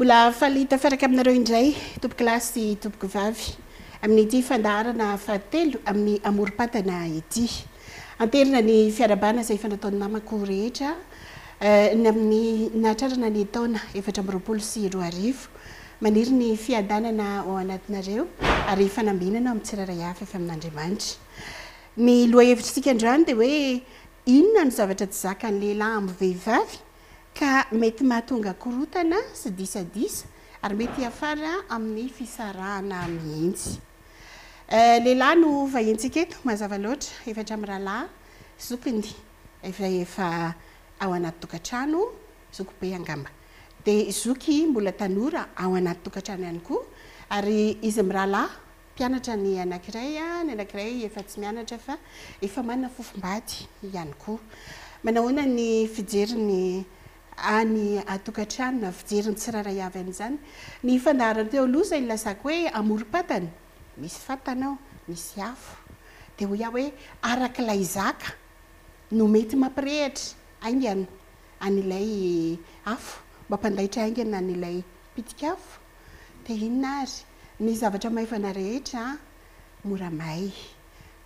Mbola faly tafaraka aminareo indray tompokolahy sy tompokovavy amin'ity fandaharana fahatelo amin'ny amorom-patana ity. Anterina ny fiarahabana izay efa nataon'ny namako rehetra ny amin'ny nahatrarana ny taona 2024. Maniry ny fiadanana ao anatinareo ary fanambinana ao amin'ny tsirairay avy avy amin'Andriamanitra. Ny lohahevitr'isika androany dia hoe inona no zavatra tsy zakan'ny lehilahy amin'ny vehivavy ka mety mahatonga korontana sy disadisa ary mety hiafara amin'ny fisarahana mihitsy. Lehilahy no vahintsika eto, mazava loatra, efatra mirahalahy, zokiny izay efa ao anaty tokantrano, zokibe angamba. Dia zoky mbola tanora ao anaty tokantrano ihany koa, ary izy mirahalahy, mpianatra ny anankiray, ny anankiray efa tsy mianatra fa efa manana fofombady ihany koa. Manahoana ny fijeriny any an-tokantrano na fijerin'ny tsirairay avy an'izany? Ny fandaharana teo aloha izay nilazako hoe amorom-patana, misy fatana ao, misy afo. Dia hoy aho hoe arak'ilay zaka no mety mampirehitra haingana an'ilay afo, mampandaitra haingana an'ilay pitik'afo. Dia inona ary? Ny zavatra maivana rehetra mora may.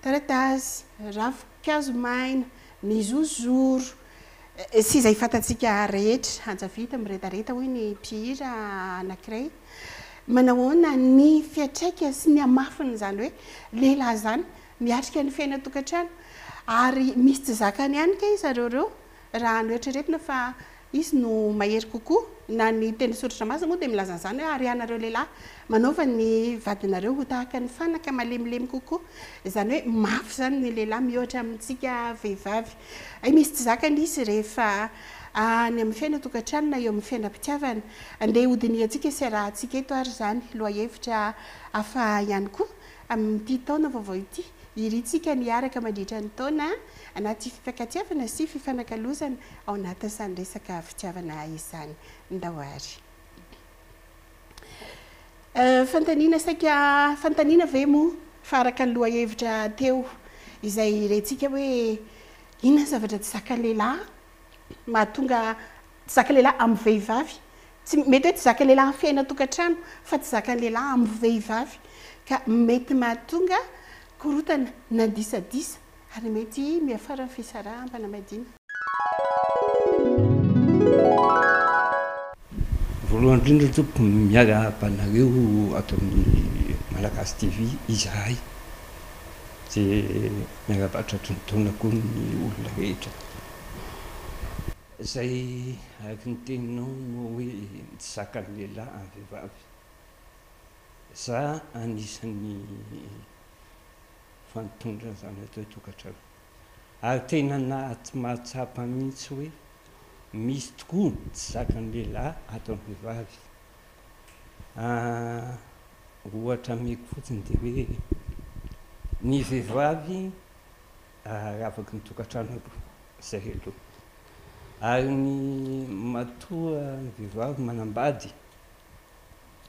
Taratasy, ravinkazo maina, ny zozoro, sy izay fantatsika rehetra. Anjavita miredareda hoy ny mpihira anankiray. Manahoana ny fiantraika sy ny hamafin'izany hoe lehilahy izany miatrika ny fiainan-tokantrano ary misy tsy zakany ihany kay zareo ireo raha noeritreretina fa izy no mahery kokoa, na ny teny soratra masina moa dia milaza an'izany hoe ary ianareo lehilahy manaova ny vadinareo ho tahaka ny fanaka malemilemy kokoa, izany hoe mafy izany ny lehilahy miohatra amintsika vehivavy. Hay misy tsy zakany izy rehefa any amin'ny fiainan-tokantrano na eo amin'ny fiainam-pitiavana. Andeha hodinihantsika sy arahantsika eto ary izany lohahevitra hafa ihany koa amin'ity taona vaovao ity. Irintsika ny hiaraka mandritra ny taona anaty fifankatiavana sy fifanakalozana ao anatin'izany resaka fitiavana izany. Ndao ary. Fanontaniana saika fanontaniana ve moa fa araka ny lohahevitra teo izay rentsika hoe inona ny zavatra tsy zakan'ny lehilahy mahatonga tsy zakan'ny lehilahy amin'ny vehivavy Tsy, mety hoe tsy zakan'ny lehilahy amin'ny fiainan-tokantrano, fa tsy zakan'ny lehilahy amin'ny vehivavy, ka mety mahatonga korontana na disadisa ary mety miafara amin'ny fisaraham-panambadiana. Voalohany indrindra tompoko miarahaba anareo ato amin'ny Malagasy TV izahay dia miarahaba tratry ny taona koa ny olona rehetra. Zay araky ny teninao no hoe tsy zakan'ny lehilahy amin'ny vehivavy. Za anisan'ny efa nitondra an'izany atao hoe tokantrano. Ary tena mahatsapa mihitsy hoe misy tokoa ny tsy zakan'ny lehilahy ataon'ny vehivavy. Ohatra ameko fotsiny dia hoe ny vehivavy ravaky ny tokantrano aloha, zay aloha. Ary ny matoa ny vehivavy manambady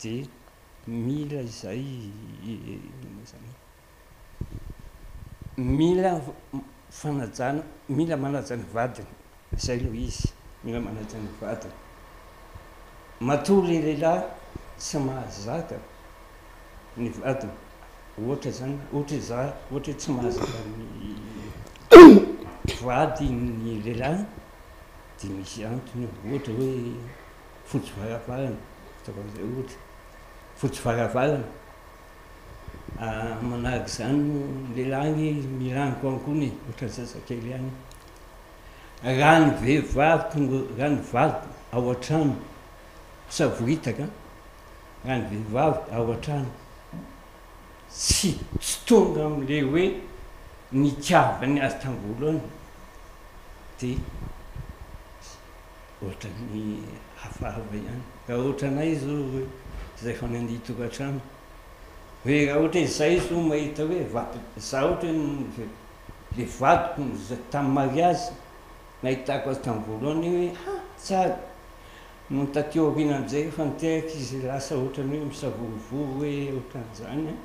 dia mila izay inona moa izany e, mila fanajana, mila manaja ny vadiny, zay aloha izy, mila manaja ny vadiny. Matoa le lehilahy tsy mahazaka ny vadiny, ohatra zany, ohatra hoe za, ohatra hoe tsy mahazaka ny vady ny lehilahy dia misy antony io, ohatra hoe fotsy varavarana, ataoko an'izay ohatra, fotsy varavarana, manaraka izany ny lehilahy anie mirangorangoana e, ohatran'ny zazakely ihany, raha ny vehivavy tonga, raha ny vadiko ao an-trano savoritaka, Raha ny vehivavy ao an-trano tsy tsy tonga amin'ilay hoe nitiavany azy tamin'ny voalohany dia ohatran'ny hafahafa ihany. Raha ohatranay izao hoe izay efa nandia tokantrano, hoe raha ohatra hoe izay izao mahita hoe vady, za ohatra hoe ilay vadiko tamin'ny mariazy nahitako azy tamin'ny voalohany hoe ha tsara, Nony taty aoriana amin'izay rehefa niteraka izy lasa ohatran'ny hoe misavorovoro hoe ohatran'izany an,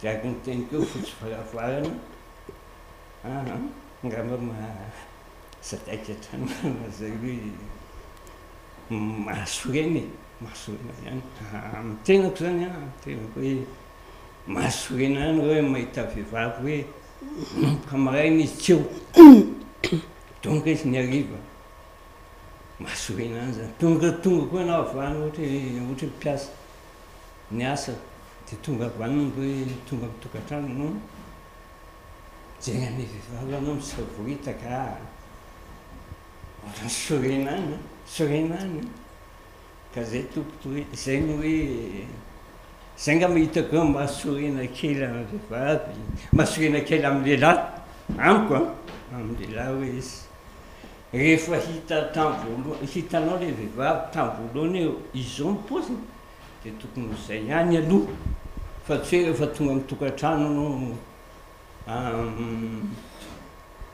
dia araka ny teniko eo fotsy varavarana, aa angamba sadaikatra angamba zay hoe. Mahasorena e, mahasorena ihany. Amin'ny tenako izany an, amin'ny tenako hoe mahasorena ihany hoe mahita vehivavy hoe manomboka maraina izy tsy eo, tonga izy ny hariva, mahasorena ihany izany. Tonga tonga koa ianao avy any ohatra hoe ohatra hoe mpiasa, niasa dia tonga avy any hoe tonga amin'ny tokantrano ianao, mijery an'ilay vehivavy ianao misavoritaka. Ohatran'ny sorena any an, sorena any an. Ka zay tompoko hoe, zay no hoe, zay angamba hitako hoe mahasorena kely amin'ny vehivavy, mahasorena kely amin'ny lehilahy, amiko an, amin'ny lehilahy hoe izy rehefa hita tamin'ny voalohany, hitanao ilay vehivavy tamin'ny voalohany hoe izao ny paoziny dia tokony ho izay ihany aloha fa tsy hoe rehefa tonga amin'ny tokantrano ianao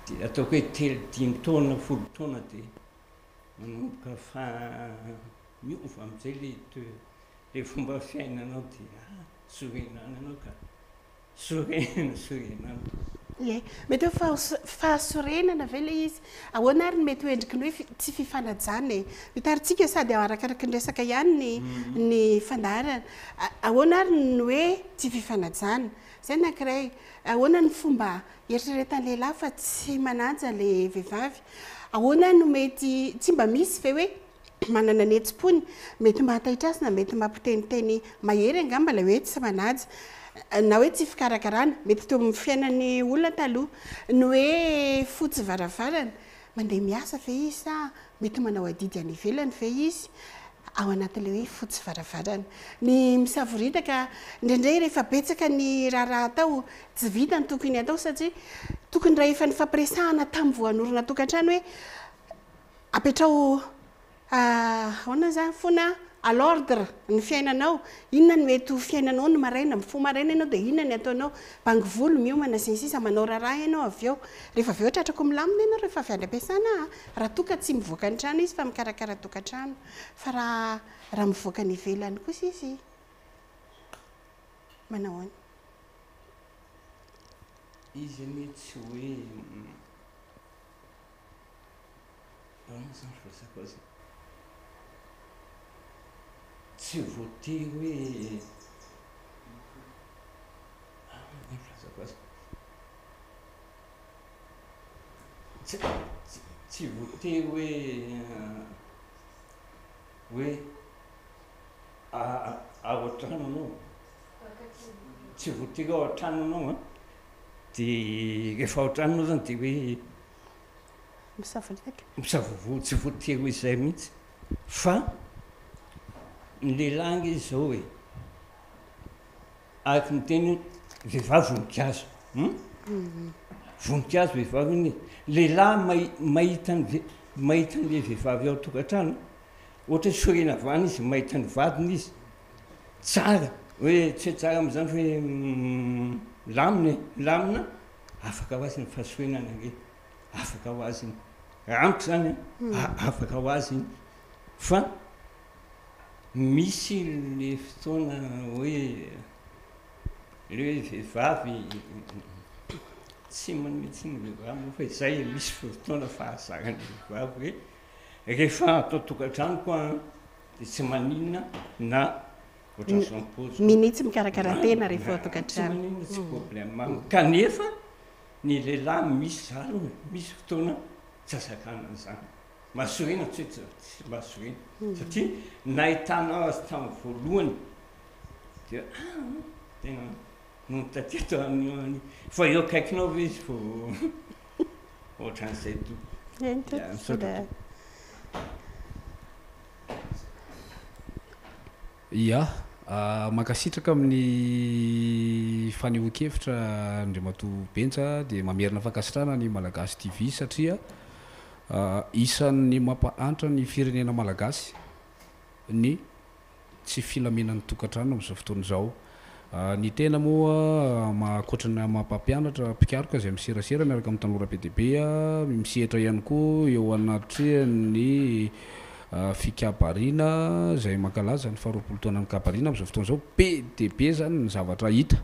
Dia ataoko hoe telo, dimy taona, folo taona dia manomboka fa miova amin'izay ilay toe, ilay fomba fiainanao dia ah, sorena any ianao ka. Sorena, sorena any. Ie. Mety hoe fahasorenana ve ilay izy? Ahoana ary ny mety ho endriky ny hoe tsy fifanajana e? Vitarintsika sady arakaraky ny resaka ihany ny ny fandaharana. Ahoana ary ny hoe tsy fifanajana? Izay ny anankiray. Ahoana ny fomba ieritreretan'ny lehilahy fa tsy manaja ilay vehivavy? Ahoana no mety, tsy mba misy ve hoe manana ny hetsi-pony, mety mahataitra azy na mety mampiteniteny mahery angamba ilay hoe tsy manaja, na hoe tsy fikarakarana, mety teo amin'ny fiainan'ny olona taloha. Ny hoe fotsy varavarana, mandeha miasa ve izy sa mety manao adidy any ivelany ve izy? ao anatin'ilay hoe fotsy varavarana. Ny misavoritaka, indraindray rehefa betsaka ny raharaha atao, tsy vita ny tokony hatao satria tokony raha efa nifampiresahana tamin'ny vao hanorina tokantrano hoe apetraho ahoana izany foana à l'ordre ny fiainanao, inona no mety ho fiainanao ny maraina, mifoha maraina ianao dia inona ny ataonao, bango volo, miomana sy ny sisa, manao raharaha ianao avy eo, rehefa avy eo tratrako milamina ianao rehefa avy any am-piasana a! Raha toa ka tsy mivoaka ny trano izy fa mikarakara tokantrano. Fa raha raha mivoaka any ivelany kosa izy manao ahoana? Izy anie tsy hoe ahoana izany filazako azy e? Tsy voatery hoe ahoana ny filazako azy? Tsy tsy voatery hoe hoe ao an-trano anao, tsy voatery ao an-trano anao an, dia rehefa ao an-trano anao zany dia hoe Misavoritaka. Misavovoa, tsy voatery ho izay mihitsy fa ny lehilahy ange izao e, Araka ny teny hoe vehivavy voninkazo hum? Voninkazo vehivavy anie. Lehilahy mahita ny ve- mahita an'ilay vehivavy ao an-tokantrano, ohatra hoe sorena avy any izy, mahita ny vadiny izy, tsara, hoe tsy hoe tsara amin'izany fa hoe milamina e, milamina, afaka ho azy ny fahasorenana ange, afaka ho azy iny. Raha amiko izany an, afaka ho azy iny. Fa Misy le fotoana hoe le hoe vehivavy tsy manome tsiny ny vehivavy moa fa izay e, misy fotoana fahazaran'ny vehivavy hoe rehefa ato an-tokantrano koa an dia tsy maninona na ohatran'izao ny paoziko. Minia tsy mikarakara tena rehefa ao an-tokantrano. Tsy maninona, tsy problème amiko. Kanefa ny lehilahy misy zany, misy fotoana tsy azakana an'izany. Mahasorena tsy hoe tsy mahasorena satria nahitana azy tamin'ny voalohany dia ah tena nony taty ato any fa eo akaikinao ve izy vao ohatran'izay tompoko. Eny tompoko, Misaotra tompoko. Ya, mankasitraka amin'ny fanehoan-kevitra Andriamatoa Benja dia mamerina fankasitrahana ny Malagasy TV satria Isan'ny mampahantra ny firenena malagasy ny tsy filaminan'ny tokantrano amin'izao fotoana izao. Ny tena moa ankoatra ny maha mpampianatra, mpikaroka izay miserasera miaraka amin'ny tanora be dia be, misehatra ihany koa eo anatrehan'ny fikabariana izay mankalaza ny faharoapolo taonan'ny kabariana amin'izao fotoana izao. Be dia be izany ny zavatra hita.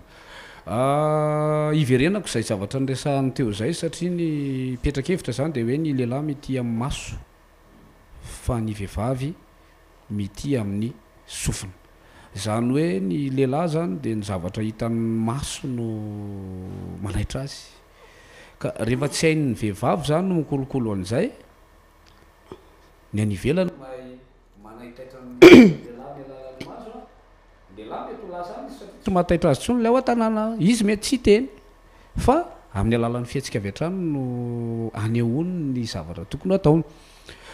Hiverenako izay zavatra niresahany teo izay satria ny petra-kevitra izany dia hoe ny lehilahy mitia amin'ny maso fa ny vehivavy. mitia amin'ny sofina. Izany hoe ny lehilahy izany dia ny zavatra hitan'ny maso no manaitra azy. Ka rehefa tsy hain'ny vehivavy izany no mikolokolo an'izay, ny any ivelany mahay manaitaitra ny lehilahy amin'ny alalan'ny maso an, ny lehilahy mety ho lasa any izy satria tsy mahataitra azy intsony ilay ao an-tanàna, izy mety tsy hiteny fa amin'ny alalan'ny fihetsika avy hatrany no anehoany ny zavatra tokony ho ataony.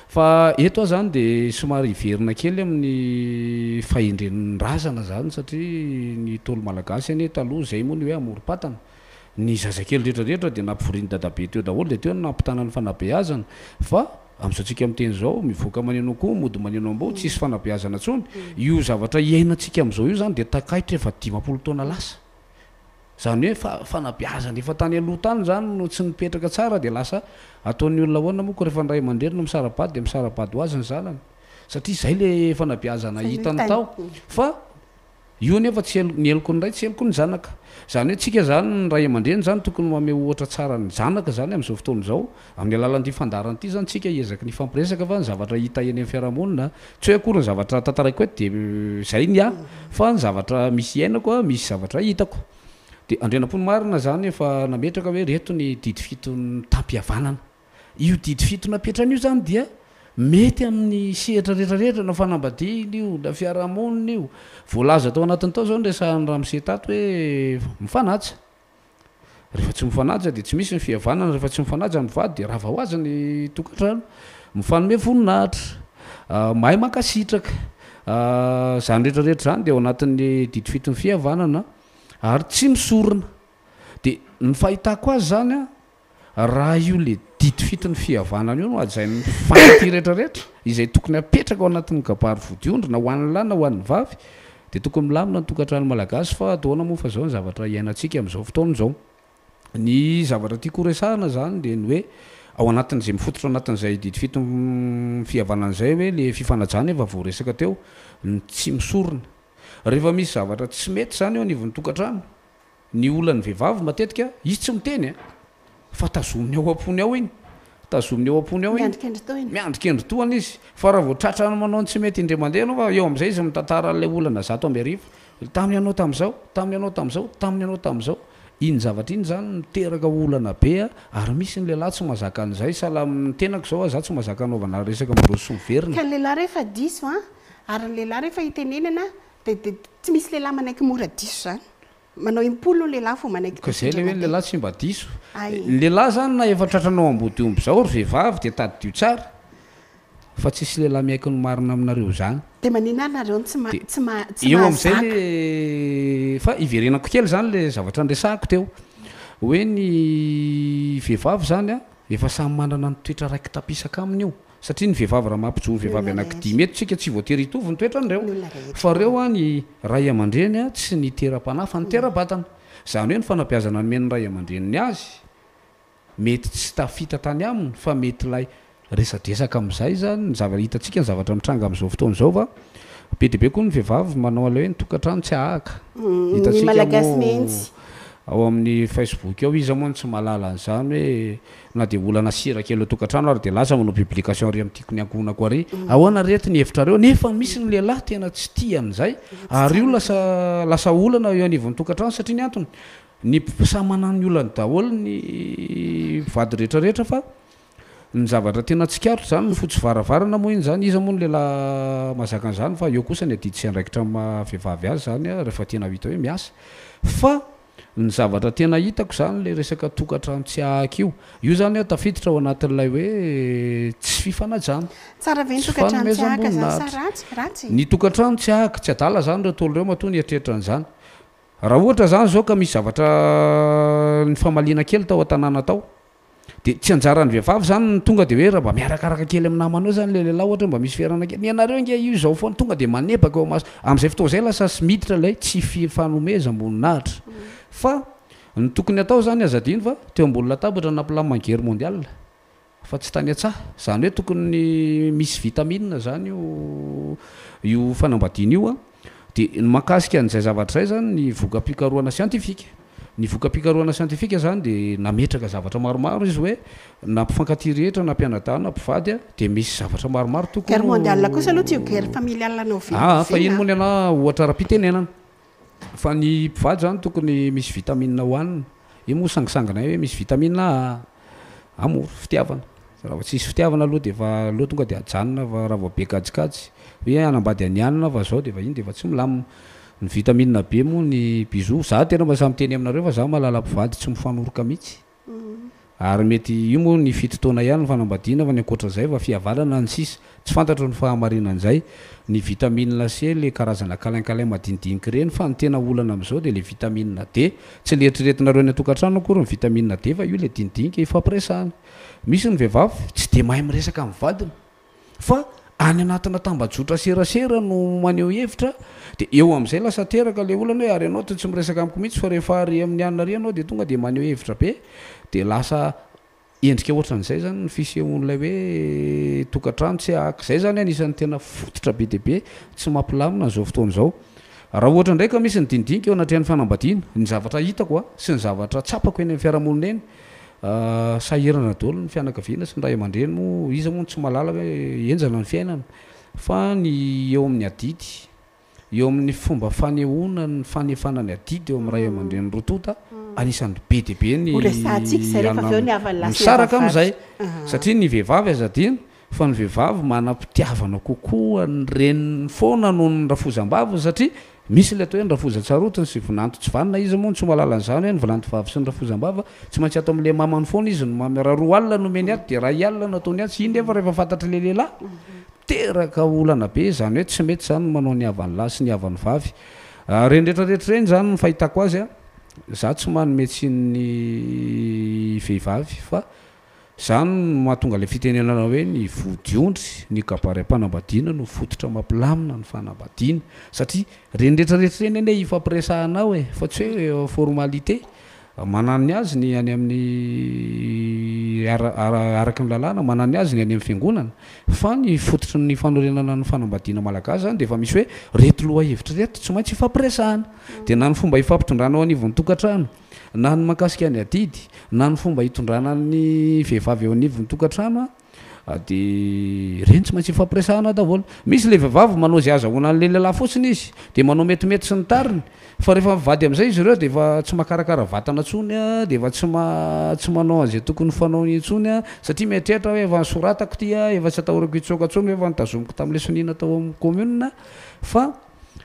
Fa eto aho izany dia somary hiverina kely amin'ny fahendren'ny razana izany satria ny Ntaolo Malagasy anie taloha izay moa ny hoe amorom-patana. Ny zazakely rehetra rehetra dia nampivorian'i dadabe teo daholo dia teo no nampitana ny fanabeazana fa amin'izao tsika miteny izao mivoaka maneno akoho mody maneno amboa tsisy fanabeazana intsony. Io zavatra iainantsika amin'izao io izany dia takaitra efa 50 taona lasa. Izany hoe fa fanabeazana efa tany aloha tany izany no tsy nipetraka tsara dia lasa ataon'ny olona ahoana moa ko rehefa ny ray aman-dreny no misara-bady dia misara-bady ho azy ny zanany satria izay le fanabeazana hitany tao fa Io anefa tsy helo, ny heloky ny ray tsy heloky ny zanaka. Izany hoe tsika izany ny ray aman-dreny izany tokony mamehy ohatra tsara ny zanaka izany amin'izao fotoana izao. Amin'ny alalan'ity fandaharana ity izany tsika hiezaky ny hifampiresaka fa ny zavatra hita eny amin'ny fiarahamonina, tsy hoe akory ny zavatra tantaraiko eto dia izay ny ahy fa ny zavatra misy iainako, misy zavatra hitako. Dia Andrianampoinimarina izany efa nametraka hoe ireto ny didy fiton'ny tampihavanana. Io didy fito napetrany io izany dia mety amin'ny sehatra rehetra rehetra, na fanambadiana io, na fiarahamonina io. Voalaza tao anatiny tao izao ny resahan'i ramose tato hoe mifanaja. Rehefa tsy mifanaja dia tsy misy ny fihavanana, rehefa tsy mifanaja ny mpivady dia rava ho azy ny tokantrano. Mifanome voninahitra, mahay mankasitraka. Izany rehetra rehetra izany dia ao anatin'ny didy fiton'ny fihavanana ary tsy misorona. Dia ny fahitako azy izany an, Raha io le didy fiton'ny fihavanana io no hajain'ny mpifankatia rehetra rehetra, izay tokony hapetraka ao anatin'ny kabary vodiondry na ho an'ny lahy na ho an'ny vavy, dia tokony milamina ny tokantrano malagasy fa ahoana moa fa izao ny zavatra iainantsika amin'izao fotoana izao. Ny zavatra tiako horesahana izany dia ny hoe ao anatin'izay mifototra anatin'izay didy fiton'ny fihavanana izay hoe le fifanajana efa voaresaka teo, ny tsy misorona. Rehefa misy zavatra tsy mety izany eo anivon'ny tokantrano, Ny olan'ny vehivavy matetika, izy tsy miteny a! Fa tazominy ao am-pony ao iny. Tazominy ao am-pony ao iny. Miandry kendry tohina. Miandry kendry tohina izy. Fa raha vao tratrany manao ny tsy mety indray mandeha ianao fa eo amin'izay izy mitantara an'ilay olana 101. Tamin'ny ianao tamin'izao, tamin'ny ianao tamin'izao, tamin'ny ianao tamin'izao. Iny zavatra iny izany miteraka olana be a! Ary misy ny lehilahy tsy mahazaka an'izay. Sahala amin'ny tenako izao aho, izaho tsy mahazaka anaovana resaka mandroso sy miverina. Ka ny lehilahy rehefa diso an, ary ny lehilahy rehefa itenenana dia dia tsy misy lehilahy manaiky mora diso izany. Manao impolo ny lehilahy vao manaiky Ka diso zay le indray hoe ny mandeha. lehilahy tsy mba diso. Ay. Ny lehilahy zany na efa tratranao ambodiomby zao ry vehivavy dia tadidio tsara fa tsisy lehilahy miaiky ny marina aminareo zany. Dia maninona ary nareo no tsy ma Dia tsy ma tsy eo amizay mahazaka. le fa iverenako kely zany le zavatra niresahako teo hoe ny vehivavy zany a efa samy manana ny toetra raiki-tapisaka aminy io. Satria ny vehivavy raha mampijoro vehivavy anankidimy eto tsika tsy voatery hitovy ny toetran'ireo. Fa ireo an ny ray aman-dreny an tsy nitera-panahy fa nitera-batana. Izany hoe ny fanabeazana nomen'ny ray aman-dreniny azy mety tsy tafita tany aminy fa mety ilay resadresaka amin'izay izany ny zava hitantsika ny zavatra mitranga amin'izao fotoana izao fa be dia be koa ny vehivavy manao an'ilay hoe ny tokantrano tsy ahahaka. Ny Hitantsika Malagasy moa mihitsy. ao amin'ny Facebook ao iza moa no tsy mahalala an'izany hoe Na dia olana sira kely ao tokantrano ary dia lasa manao publication ary amin'ny tiako ny ankohonako ary ahoana ry reto ny hevitrareo nefa misy ny lehilahy tena tsy tia an'izay ary io lasa lasa olana eo anivon'ny tokantrano satria ny antony ny samy manana ny olany daholo ny mpivady rehetra rehetra fa ny zavatra tena tsikaritro izany ny fotsy varavarana moa iny izany iza moa ny lehilahy mahazaka an'izany fa eo kosa ny adidy sy andraikitra amin'ny maha vehivavy azy izany rehefa tena hita hoe miasa fa Ny zavatra tena hitako zany le resaka tokantrano tsy ahaka io, io zany an tafiditra ao anatin'ilay hoe tsy fifanajana, Tsara ve ny tsy tokantrano tsy ahaka zany sa fanomezam-boninahitra. ratsy? Ratsy? Ny tokantrano tsy ahaka, tsy adala zany ireo Ntaolo ireo matoa nieritreritra an'izany. Raha ohatra zany zao ka misy zavatra nifamaliana kely tao an-tanàna tao, Dia tsy anjaran'ny vehivavy izany ny tonga dia hoe raha mba miarakaraka kely amin'ny namanao izany ilay lehilahy ohatra hoe mba misy fiarahana kely, ny anareo ange io izao foana, tonga dia manebaka eo amaso, amin'izay fotoana izay lasa sy miditra ilay tsy fifanomezam-boninahitra. Fa ny tokony hatao izany aza adino fa teo ambony latabatra no nampilamina ny guerre mondiale fa tsy tany an-tsaha, izany hoe tokony misy vitamine izany io io fanambadiana io an, dia ny mahakasika an'izay zavatra izay izany ny voka-pikarohana siantifika. Ny voka-pikarohana siantifika izany dia nametraka zavatra maromaro izy hoe na mpifankatia rehetra na mpianadahy na mpivady dia misy zavatra maromaro tokony Guerre mondiale kosa aloha tsy io guerre familiale na oviana Aa fa iny oviana moa a. ny anah ohatra ara-pitenenana. Fa ny mpivady izany tokony misy vitamine hohanina. Io moa sangisanginay hoe misy vitamine A, amour, fitiavana. Raha vao tsisy fitiavana aloha dia efa aleo tonga dia ajanona fa raha vao be kajikajy hoe hanambady an'i anona fa zao dia efa iny dia efa tsy milamina. Ny vitamine B moa ny bisous, za tena mba sahy miteny aminareo fa za mahalala mpivady tsy mifanoroka mihitsy. Ary mety io moa ny fito taona ihany ny fanambadiana fa ny ankoatra izay fa fihavanana ny sisa. Tsy fantatro ny fahamarinan'izay. Ny vitamine C le karazana câlin câlin madinidinika ireny fa ny tena olana amin'izao dia le vitamine D. Tsy le eritreretinareo any an-tokantrano akory ny vitamine D fa io le dinidinika ifampiresahana. Misy ny vehivavy tsy dia mahay miresaka amin'ny vadiny fa any anatina tambajotra serasera no maneho hevitra dia eo amin'izay lasa teraka ilay olana hoe ary ianao toa tsy miresaka amiko mihitsy fa rehefa ary amin'ny anona ary ianao dia tonga dia maneho hevitra be dia lasa endrika ohatran'izay izany ny fisehon'ilay hoe tokantrano tsy ahaka izay izany anisan'ny tena fototra be dia be tsy mampilamina an'izao fotoana izao. Raha ohatra indray ka misy ny dinidinika eo anatrehan'ny fanambadiana, ny zavatra hitako sy ny zavatra tsapako eny amin'ny fiarahamonina eny, Sahirana daholo ny fianakaviana sy ny ray aman-dreny moa, iza moa no tsy mahalala hoe henjana ny fiainana fa ny eo amin'ny adidy, eo amin'ny fomba fanehoana ny fanefana ny adidy eo amin'ny ray aman-dreny roa tonta, anisan'ny be dia be ny Ho resahantsika izay rehefa avy eo ny havan'ny lahy sy ny misaraka havan'ny amin'izay vavy. satria ny vehivavy aza adino Fa ny vehivavy manam-pitiavana kokoa ny reniny foana noho ny rafozam-baviny satria misy ilay atao hoe ny rafozan-tsarotiny sy vinanto tsy vanona, iza moa no tsy mahalala an'izany hoe ny vinanto vavy sy ny rafozam-bavy tsy maintsy ato amin'ilay mamany foana izy no mamy, raha roa alina no omeny ato dia iray alina no ataony atsy, iny nefa rehefa fantatr'ilay lehilahy miteraka olana be izany hoe tsy mety izany ny manao ny havan'ny lahy sy ny havan'ny vavy. Ireny rehetra rehetra ireny izany ny fahitako azy an, za tsy manome tsiny ny vehivavy fa Izany no mahatonga ilay fitenenana hoe ny vodiondry, ny kabary am-panambadiana no fototra mampilamina ny fanambadiana. Satria ireny rehetra rehetra ireny anie ifampiresahana ao e, fa tsy hoe formalité. Manana ny azy ny any amin'ny araka ny lalàna, manana ny azy ny any amin'ny fiangonana. Fa ny fototry ny fanorenana ny fanambadiana malagasy izany dia efa misy hoe ireto lohahevitra ireto tsy maintsy ifampiresahana. Dia na ny fomba ifampitondrana ao anivon'ny tokantrano, Na ny mahakasika ny adidy, na ny fomba hitondrana ny vehivavy eo anivon'ny tokantrano dia ireny tsy maintsy ifampiresahana daholo. Misy ilay vehivavy manao izay ahazahoana an'ilay lehilahy fotsiny izy, dia manao metimety sy ny tariny, fa rehefa mivady amin'izay izy ireo dia efa tsy mahakarakara vatana intsony, dia efa tsy tsy manao an'izay tokony fanaony intsony, satria mieritreritra hoe efa nosoratako ity, efa tsy atahorako hitsoaka intsony, efa notazomiko tamin'ilay sonia natao amin'ny commune, fa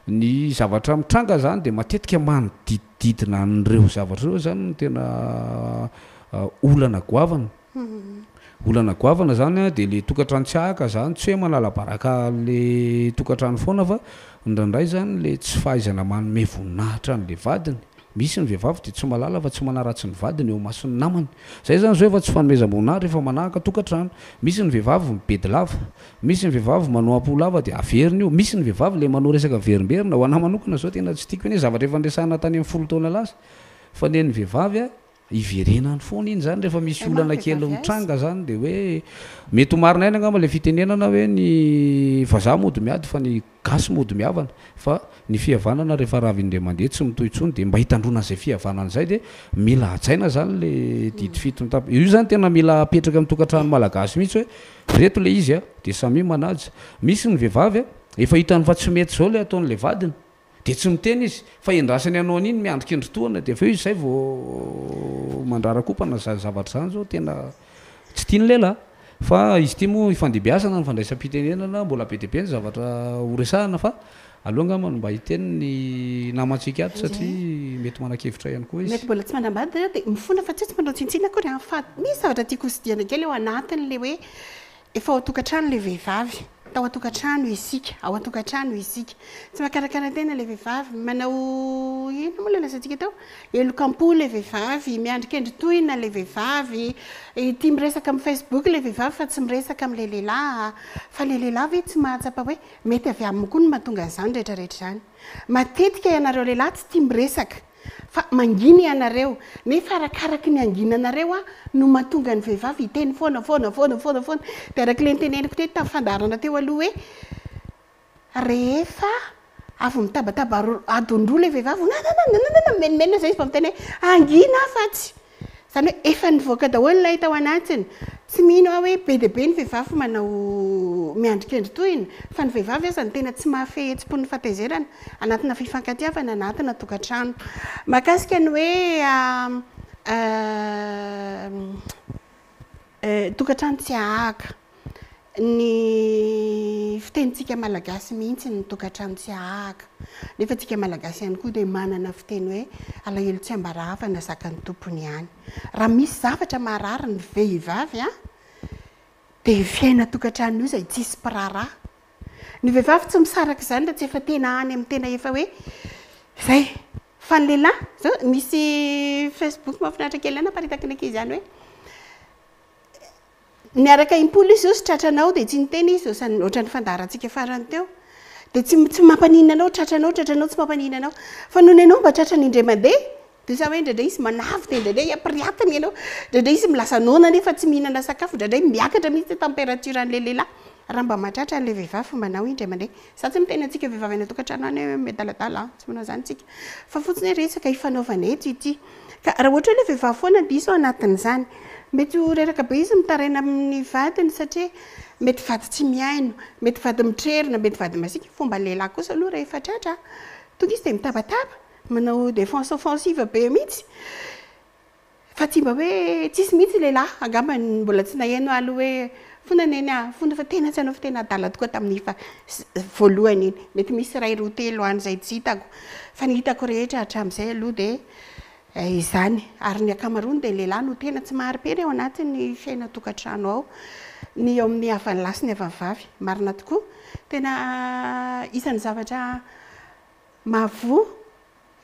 ny zavatra mitranga izany dia matetika manodidina. Didina an'ireo zavatra ireo zany no tena olana goavana. Olana goavana zany de le tokantrano tsy hahaka zany, tsy hoe manala baraka le tokantrano foana fa indraindray zany le tsy fahaizana manome voninahitra an'le vadiny. Misy ny vehivavy de tsy mahalala fa tsy manaratsy ny vadiny eo imason'ny namany. Zay zany zao efa tsy fanomezam-boninahitra efa manahaka tokantrano. Misy ny vehivavy mibedy lava. Misy ny vehivavy manao apoho lava dia averiny io, misy ny vehivavy le manao resaka averimberina, ho anah manokana zao tena tsy tiako anie zavatra efa niresahana tany amin'ny folo taona lasa fa nen'ny vehivavy a iverenany foana iny zany rehefa misy Hay manko olana kely vehivavy aiza? mitranga zany de hoe mety ho marina ihany angamba le fitenenana hoe ny vazaha mody miady fa ny gasy mody mihavana fa ny fihavanana rehefa rava indray mandeha tsy mitohy intsony dia mba hitandroana an'izay fihavanana izay dia mila hajaina zany le didy fito mitap- io zany tena mila apetraka amin'ny tokantrano malagasy mihitsy hoe Reto le izy a, de samia manaja. Misy ny vehivavy a, efa hitany fa tsy mety zao le ataon'le vadiny, de tsy miteny izy, fa endrasany hanao an'iny miandry kendritohana de avy eo izy zay vao mandrarakopana zany zavatra zany zao tena tsy tian'ny lehilahy. Fa izy ity moa ifandibiasana ny fandraisam-pitenenana, mbola be dia be ny zavatra ho resahana fa Aleo angamba no mba hiteny ny namantsika ato satria mety manan-kevitra ihany koa izy. Mety mbola tsy manambady nareo dia mifona fa tsy hoe tsy manao tsinontsinona akory an, fa misy zavatra tiako hosidihana kely ao anatin'ilay hoe efa ao an-tokantrano ilay vehivavy, tao an-tokantrano isika, ao an-tokantrano isika, tsy mahakarakara tena ilay vehivavy, manao inona moa ilay lazaintsika teo? Heloka am-po ilay vehivavy, miandry kendry tohina ilay vehivavy, tia miresaka amin'ny facebook ilay vehivavy fa tsy miresaka amin'ilay lehilahy, fa ilay lehilahy ve tsy mahatsapa hoe Mety avy aminy koa no mahatonga an'izany rehetra rehetra izany. Matetika ianareo lehilahy tsy tia miresaka fa mangina ianareo, nefa arakaraky ny hanginanareo no mahatonga ny vehivavy hiteny foana foana foana foana foana. Dia araka ilay noteneniko teto tamin'ny fandaharana teo aloha hoe rehefa. Avy mitabataba adiny roa ilay vehivavy, nananananana, mimenomenona izay izy vao miteny hoe hangina aho fa tsy. Izany hoe efa nivoaka daholo ilay tao anatiny. Tsy mino aho hoe be dia be ny vehivavy manao miandry kendry tohina, fa ny vehivavy aza no tena tsy mahafehy hetsi-po ny fahatezerana anatina fifankatiavana, anatina tokantrano. Mahakasika ny hoe Tokantrano tsy ahahaka. Ny fitenintsika malagasy mihitsy ny tokantrano tsy ahahaka. Nefa tsika malagasy ihany koa dia manana fiteny hoe alahelo tsy ambara havana zakan'ny tompony ihany. Raha misy zavatra maharary ny vehivavy an, dia io fiainan-tokantrano io izay tsisy mpiraharaha. Ny vehivavy tsy misaraka izany raha tsy efa tena any amin'ny tena efa hoe izay. Fa ny lehilahy, zao misy facebook mahafinaritra kely ihany aparitaky ny ankizy ihany hoe niaraka impolo izy zao sy tratranao dia tsy niteny izy ohatran'ny ohatran'ny fandaharantsika farany teo. Dia tsy tsy mampaninona anao tratranao tratranao tsy mampaninona anao. Fa nony ianao mba tratrany indray mandeha dia sa hoe indraindray izy manavy dia indraindray ampiriatiny ianao, indraindray izy milaza noana nefa tsy mihinana sakafo, indraindray miakatra mihitsy ny température an'ilay lehilahy. Raha mba mahatratra an'ilay vehivavy manao indray mandeha. Za tsy miteny antsika vehivavy any an-tokantrano any hoe miadaladala an, tsy manao izany tsika. Fa fotsiny hoe resaka ifanaovana eto ity. Ka raha ohatra hoe ilay vehivavy foana diso ao anatin'izany, mety ho reraka be izy mitaraina amin'ny vadiny satria mety vady tsy mihaino, mety vady mitrerona, mety vady masiaka. Fomba lehilahy kosa aloha rehefa tratra, tonga izy dia mitabataba, manao défense offensive be mihitsy. Fa tsy mba hoe tsisy mihitsy lehilahy angamba mbola tsy naheno aho aloha hoe fona neny ah, fona fa tena tsy hanao fa tena adala tokoa tamin'ny fa voalohany iny. Mety misy iray roa telo any izay tsy hitako fa ny hitako rehetra hatramin'izay aloha dia izany. Ary ny ankamaroany dia ny lehilahy no tena tsy mahari-pery ao anatin'ny fiainan-tokantrano ao. Ny eo amin'ny havan'ny lahy sy ny havan'ny vavy. Marina tokoa. Tena isan'ny zavatra mahavoa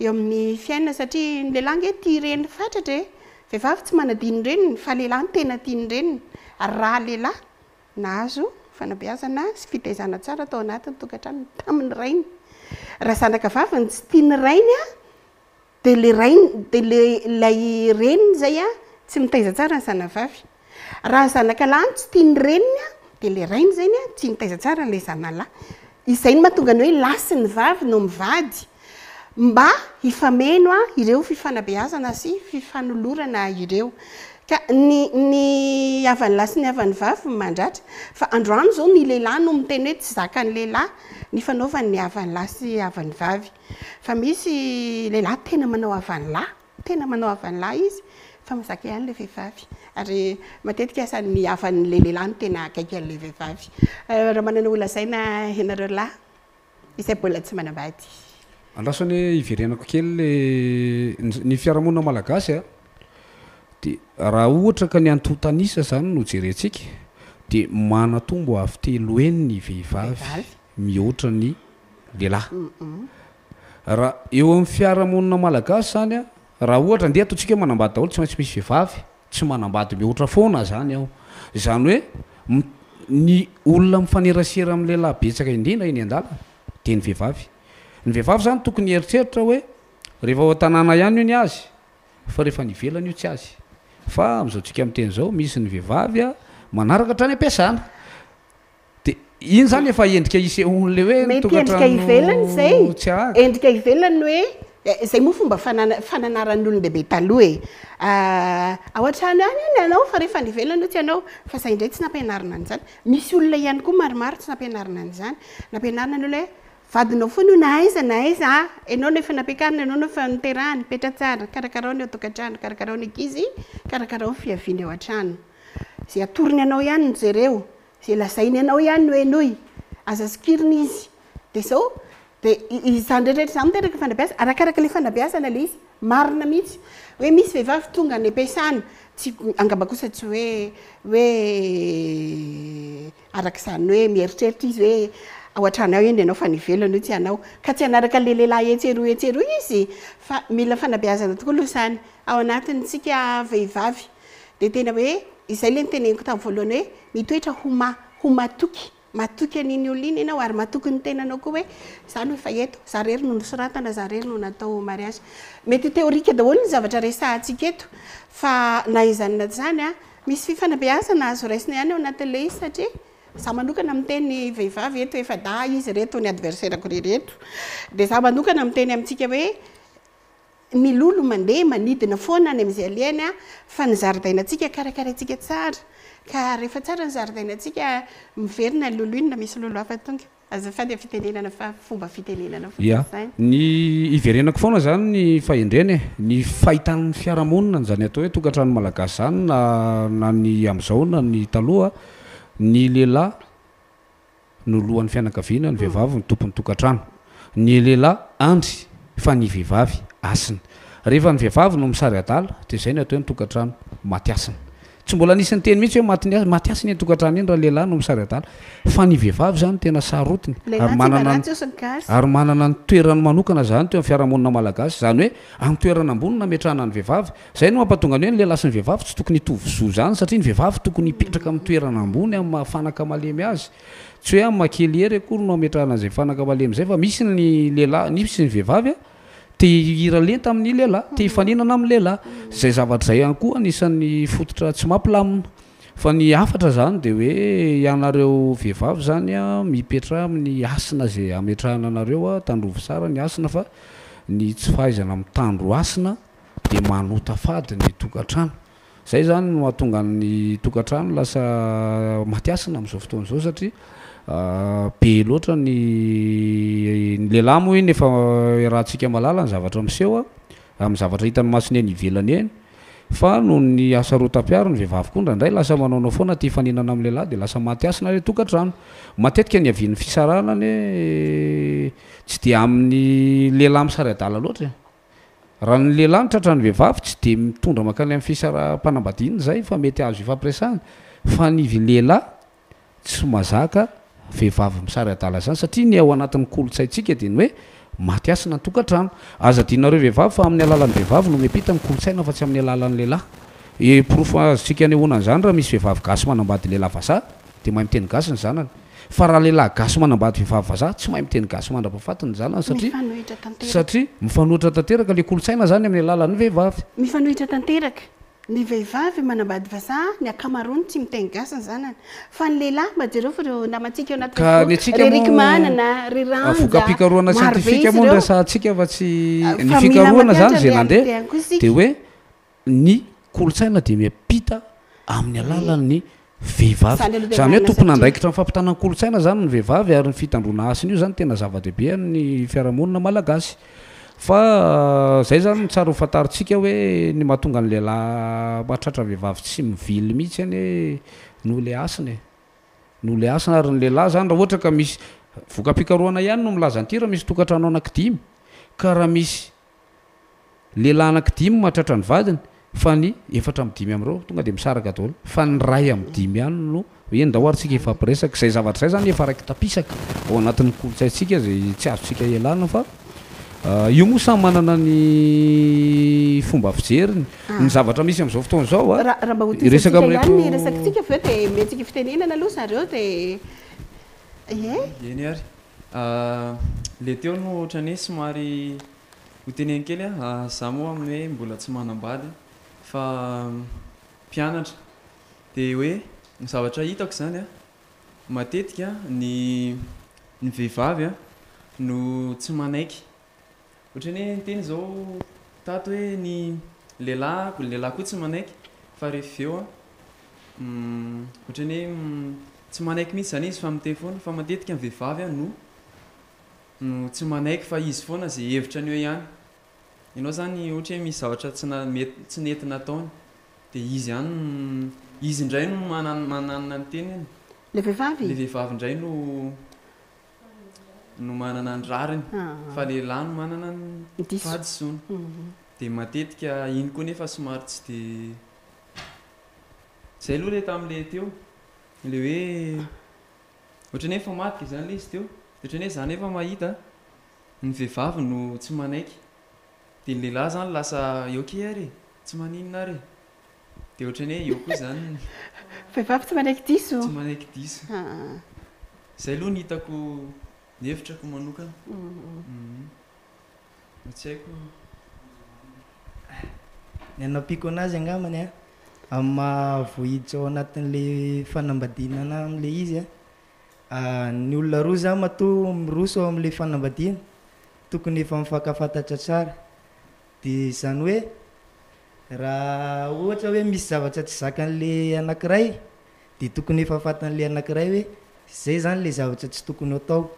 Eo amin'ny fiainana satria ny lehilahy ange tia reny fatratra e! Vehivavy tsy manadino reniny fa lehilahy no tena tia ny reniny ary raha lehilahy nahazo fanabeazana sy fitaizana tsara tao anatin'ny tokantranony tamin'ny rainy. Raha zanaka vavy no tsy tia ny rainy an, dia le rainy dia le ilay reniny izay an tsy mitaiza tsara ny zanany vavy. Raha zanaka lahy no tsy tian'ny reniny an, dia ilay rainy izany an, tsy nitaiza tsara an'ilay zanany lahy. Izay no mahatonga ny hoe lahy sy ny vavy no mivady, mba hifameno ireo fifanabeazana sy fifanolorana ireo. Ka ny ny havan'ny lahy sy ny havan'ny vavy mandratra. Fa androany izao ny lehilahy no miteny hoe tsy zakan'ny lehilahy ny fanaovany ny havan'ny lahy sy havan'ny vavy. Fa misy lehilahy tena manao havan'ny lahy. Tena manao havan'ny lahy izy fa mazaka ihany ilay vehivavy. Ary matetika aza ny havan'ilay lehilahy no tena akaiky an'ilay vehivavy. Raha manana ho lazaina ianareo lahy izay mbola tsy manambady. Andraso anie hiverenako kely le ny fiarahamonina malagasy a, de raha ohatra ka ny antontan'isa zany no jerentsika de manatombo avo telo heny ny vehivavy mihoatra ny lehilahy. Raha eo amin'ny fiarahamonina malagasy zany a, raha ohatra ndeha ataontsika hoe manambady daholo tsy maintsy misy vehivavy tsy manambady mihoatra foana zany ao. Izany hoe ny olona mifanerasera amin'ny lehilahy betsaka indrindra eny an-dalana dia ny vehivavy. Ny vehivavy zany tokony hieritreritra hoe rehefa ao an-tanàna ihany io ny azy fa rehefa any ivelany io tsy azy. Fa amin'izao tsika miteny izao misy ny vehivavy a manaraka hatrany am-piasana. Dia iny izany efa endrika isehoan'ilay hoe ny Mety endrika tokantrano ivelany izay, tsy ahaka. endrika ivelany ny hoe, izay moa fomba fanana- fananaran'ny olon-dehibe taloha e. Ao an-trano ihany io ny anao fa rehefa any ivelany io tsy anao. Fa izay indray tsy nampianarina an'izany. Misy olona ihany koa maromaro tsy nampianarina an'izany. Nampianarina ny olona hoe vadinao foana io na aiza na aiza a! Ianao no efa nampiakarina, ianao no efa niterahana, mipetraha tsara, karakarao ny ao an-tokantrano, karakarao ny ankizy, karakarao ny fiaviana eo an-trano. Izay atorony anao ihany no jereo. Izay lazainy anao ihany no henoy. Aza sokirina izy. Dia izao, dia izany rehetra rehetra izany miteraka fanabeazana. Arakaraka ilay fanabeazana ilay izy. Marina mihitsy. Hoe misy vehivavy tonga any am-piasana, tsy, angamba kosa tsy hoe, hoe araka izany hoe mieritreritra izy hoe ao an-trano ao eny ianao fa any ivelany io tsy anao. Ka tsy hanaraka an'ilay lehilahy etsy eroa etsy eroa izy. Fa mila fanabeazana tokoa aloha izany. Ao anatintsika vehivavy. Dia tena hoe izay ilay noteneniko tamin'ny voalohany hoe mitoetra ho ma, ho matoky, matoky an'iny olona iny ianao ary matoky ny tenanao koa hoe za no efa eto, za irery no nosoratana, za irery no natao mariage. Mety ho théorique daholo ny zavatra resahantsika eto fa na izany na izany an, misy fifanabeazana azo raisina ihany ao anatin'ilay izy satria. Za manokana miteny vehivavy eto efa dahy izy ireto ny adversaire-ko ireto. Dia za manokana miteny amintsika hoe ny lolo mandeha manidina foana any amin'izay alehany fa ny zaridainantsika karakaraintsika tsara. Ka rehefa tsara ny zaridainantsika miverina ny lolo inona misy lolo hafa tonga. Azafady amin'ny fitenenana fa fomba fitenenana fotsiny Ya. izany. Ny iverenako foana izany ny fahendrena e. Ny fahitan'ny fiarahamonina an'izany atao hoe tokantrano malagasy izany na na ny amin'izao na ny taloha, ny lehilahy no lohan'ny fianakaviana, ny vehivavy no tompon'ny tokantrano. Ny lehilahy andry fa ny vehivavy hasina. Rehefa ny vehivavy no misary adala dia izay no atao hoe ny tokantrano maty hasina. Tsy mbola nisy niteny mihitsy hoe maty ny maty hasina iny tokantrano iny raha lehilahy no misary adala. Fa ny vehivavy izany tena sarotiny ary Lehilahy tsy mba manana ratsy ozy ny gasy. ary manana ny toerany manokana izany teo amin'ny fiarahamonina malagasy. Izany hoe amin'ny toerana ambony no nametrahana ny vehivavy. Izay no mampatonga ny hoe ny lehilahy sy ny vehivavy tsy tokony hitovy zo izany satria ny vehivavy tokony hipetraka amin'ny toerana ambony amin'ny maha fanaka malemy azy. Tsy hoe amin'ny maha kely hery akory no ametrahana an'izay fanaka malemy izay fa misy ny lehilahy, misy ny vehivavy te hihira lenta amin'ny lehilahy, te hifaninana amin'ny lehilahy. Izay zavatra izay ihany koa anisan'ny fototra tsy mampilamina. Fa ny hafatra izany dia hoe ianareo vehivavy izany mipetraha amin'ny hasina izay ametrahana anareo, tandrovy tsara ny hasina fa ny tsy fahaizana mitandro hasina dia manota fady ny tokantrano. Izay izany no mahatonga ny tokantrano lasa maty hasina amin'izao fotoana izao satria be loatra ny ny lehilahy moa iny efa iarahantsika mahalala ny zavatra miseho amin'ny zavatra hitan'ny masony eny ivelany eny fa noho ny hasarotam-piaro ny vehivavy koa indraindray lasa manaonao foana te hifaninana amin'ny lehilahy dia lasa maty hasina ilay tokantrano. Matetika ny havian'ny fisarahana anie tsy dia amin'ny lehilahy misary adala loatra e. Raha ny lehilahy no tratran'ny vehivavy tsy dia mitondra mankany amin'ny fisaraham-panambadiana izay fa mety azo ifampiresahana fa ny lehilahy tsy mazaka vehivavy misary adala izany satria ny ao anatin'ny kolontsaintsika dia ny hoe maty hasina ny tokantrano. Aza adinonareo vehivavy fa amin'ny alalan'ny vehivavy no miampita ny kolontsaina fa tsy amin'ny alalan'ny lehilahy. E porofo azontsika anehoana an'izany raha misy vehivavy gasy manambady lehilahy vazaha dia mahay miteny gasy ny zanany. Fa raha lehilahy gasy manambady vehivavy vazaha tsy mahay miteny gasy mandrapahafaty ny zanany satria Mifanohitra tanteraka. satria mifanohitra tanteraka le kolontsaina zany amin'ny alalan'ny vehivavy. Mifanohitra tanteraka. Ny vehivavy manambady vazaha ny ankamaroany tsy miteny gasy ny zanany. Fa ny lehilahy mba jereo fa ireo namantsika eo anaty Ka ny Facebook, antsika ry Rick moa Manana, ry Ranja, voka-pikarohana maro be siantifika izy moa no ireo. resahantsika fa tsy ny Fa mila fikarohana zany mampianatra izay réalité nandeha ihany koa isika. dia hoe ny kolontsaina dia miampita amin'ny alalan'ny vehivavy. Izany aloha dia Izany hoe marina satria. tompon'andraikitra amin'ny fampitana ny kolontsaina izany ny vehivavy ary ny fitandroana hasina io izany tena zava-dehibe amin'ny fiarahamonina malagasy. Fa izay izany no tsara ho fantarintsika hoe ny mahatonga ny lehilahy mahatratra vehivavy tsy mivily mihitsy anie noho ilay hasina e. Noho ilay hasina ary ny lehilahy izany raha ohatra ka misy, voka-pikarohana ihany no milaza an'ity raha misy tokantrano anankidimy ka raha misy Lehilahy anankidimy mahatratra ny vadiny fa ny efatra amby dimy amin'ireo tonga dia misaraka daholo fa ny iray amby dimy ihany no hoe ndao ary tsika hifampiresaka. Izay zavatra izay izany efa raiki-tapisaka ao anatin'ny kolontsaintsika izay tsy azontsika ialana fa io moa samy manana ny fomba fijeriny. Ny zavatra misy amin'izao fotoana izao a, Raha mba hiresaka hotohizantsika ihany ny amin'ireto resakitsika avy eo dia omentsika fitenenana aloha zareo dia ie. Eny ary. Le teo no ohatran'ny hoe somary Ho teneno kely aho, za moa amin'ny hoe mbola tsy manambady fa mpianatra dia hoe ny zavatra hitako izany an, matetika ny ny vehivavy an no tsy manaiky, ohatran'ny hoe niteny izao tato hoe ny lehilahy, ny lehilahy koa tsy manaiky fa rehefa avy eo an ohatran'ny hoe tsy manaiky mihitsy izany izy fa miteny foana fa matetika ny vehivavy an no no tsy manaiky fa izy foana ze hevitra ny eo ihany, ianao zany ohatra hoe misy zavatra tsy na mety tsy nety nataony de izy ihany no izy indray no manan mananana ny teniny, Le vehivavy? le vehivavy indray no no manana ny rariny fa lehilahy no manana ny Diso. fahadisoana, de matetika iny koa nefa somary tsy de zay aloha le tamle teo le hoe Ohatran'ny hoe mifamadika izany ilay izy teo. Ohatran'ny hoe za nefa mahita ny vehivavy no tsy manaiky. Dia ny lehilahy izany lasa ok ary e, tsy maninona ary e. Dia ohatran'ny hoe eo koa izany ny. Vehivavy tsy manaiky diso. Tsy manaiky diso. Izay aloha ny hitako, ny hevitrako manokana. Fa tsy haiko. Ny hanampiako anazy angambany an, amin'ny maha voahiditra ao anatin'ilay fanambadiana anah amin'ilay izy an. Ny olona roa zany matoa miroso ao amin'ilay fanambadiana tokony efa mifankafantatra tsara. Dia izany hoe raha ohatra hoe misy zavatra tsy zakan'ilay anankiray dia tokony efa fantan'ilay anankiray hoe izay zany ilay zavatra tsy tokony ho atao.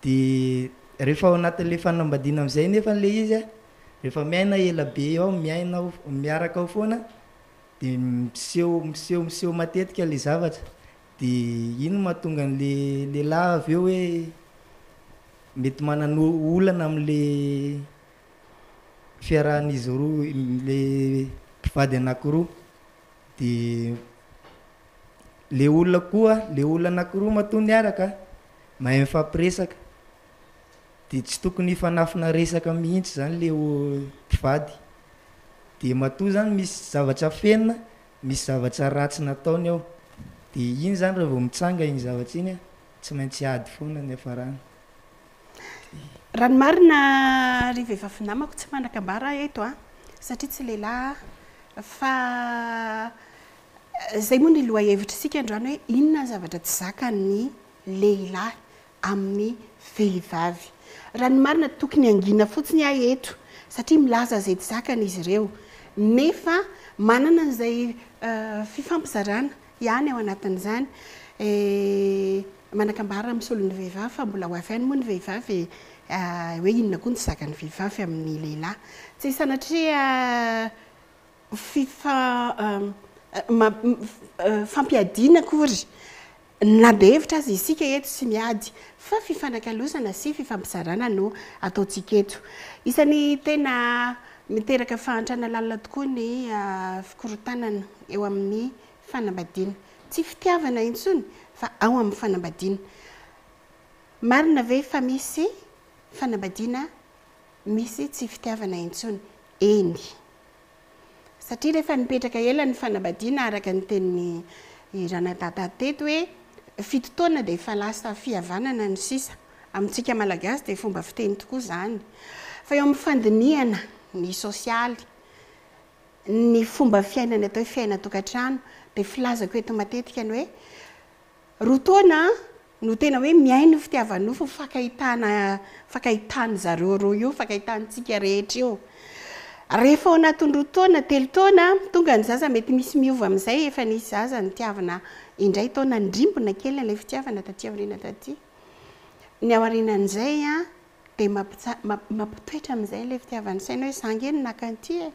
Dia rehefa ao anatin'ilay fanambadiana amin'izay nefa ilay izy an, rehefa miaina ela be ao, miaina ao, miaraka ao foana dia miseho miseho miseho matetika ilay zavatra. Dia iny no mahatonga an'ilay lehilahy avy eo hoe mety manana olana amin'ilay fiarahan'izy roa, ilay mpivady anankiroa. Dia ilay olona koa, ilay olona anankiroa matoa niaraka mahay mifampiresaka. Dia tsy tokony hifanafina resaka mihitsy izany ilay mpivady. Dia matoa izany misy zavatra afenina, misy zavatra ratsy nataony ao. Dia iny izany raha vao mitsanga iny zavatra iny an, tsy maintsy ady foana ny hiafarany. Raha ny marina ry vehivavy namako tsy manan-kambara aho eto an, satria tsy lehilahy aho fa izay moa ny lohahevitr'isika androany hoe inona ny zavatra tsy zakan'ny lehilahy amin'ny vehivavy. Raha ny marina tokony hangina fotsiny aho eto satria milaza izay tsy zakany izy ireo nefa manana an'izay fifampizarana ihany ao anatin'izany. Manan-kambara misolo ny vehivavy fa mbola ho avy any moa ny vehivavy hoe inona koa ny tsy zakan'ny vehivavy amin'ny lehilahy. Tsy sanatria fifa fampiadiana akory na be hevitra aza isika eto tsy miady fa fifanakalozana sy fifampizarana no ataontsika eto. Isan'ny tena miteraka fahantrana lalina tokoa ny fikorontanana eo amin'ny fanambadiana. Tsy fitiavana intsony fa ao amin'ny fanambadiana. Marina ve fa misy fanambadiana misy tsy fitiavana intsony? Eny. Satria rehefa nipetraka ela ny fanambadiana araka ny tenin'i Ranadada teto hoe fito taona dia efa lasa fihavanana no sisa. Amintsika Malagasy dia fomba fiteny tokoa izany. Fa eo amin'ny fandinihana ny sosialy, ny fomba fiainana atao hoe fiainan-tokantrano dia filazako eto matetika ny hoe roa taona no tena hoe mihaino fitiava-nofo fankahitana fankahitan'ny zareo roa io, fankahitantsika rehetra io. Rehefa ao anatin'ny roa taona, telo taona, tonga ny zaza mety misy miova amin'izay, efa nisy zaza nitiavina indray taona nirimbona kely ilay fitiavana taty aoriana taty. Ny aorianan'izay an, Dia mampitsa- mampitoetra amin'izay ilay fitiavan'ny saina hoe za ange no naka an'ity e!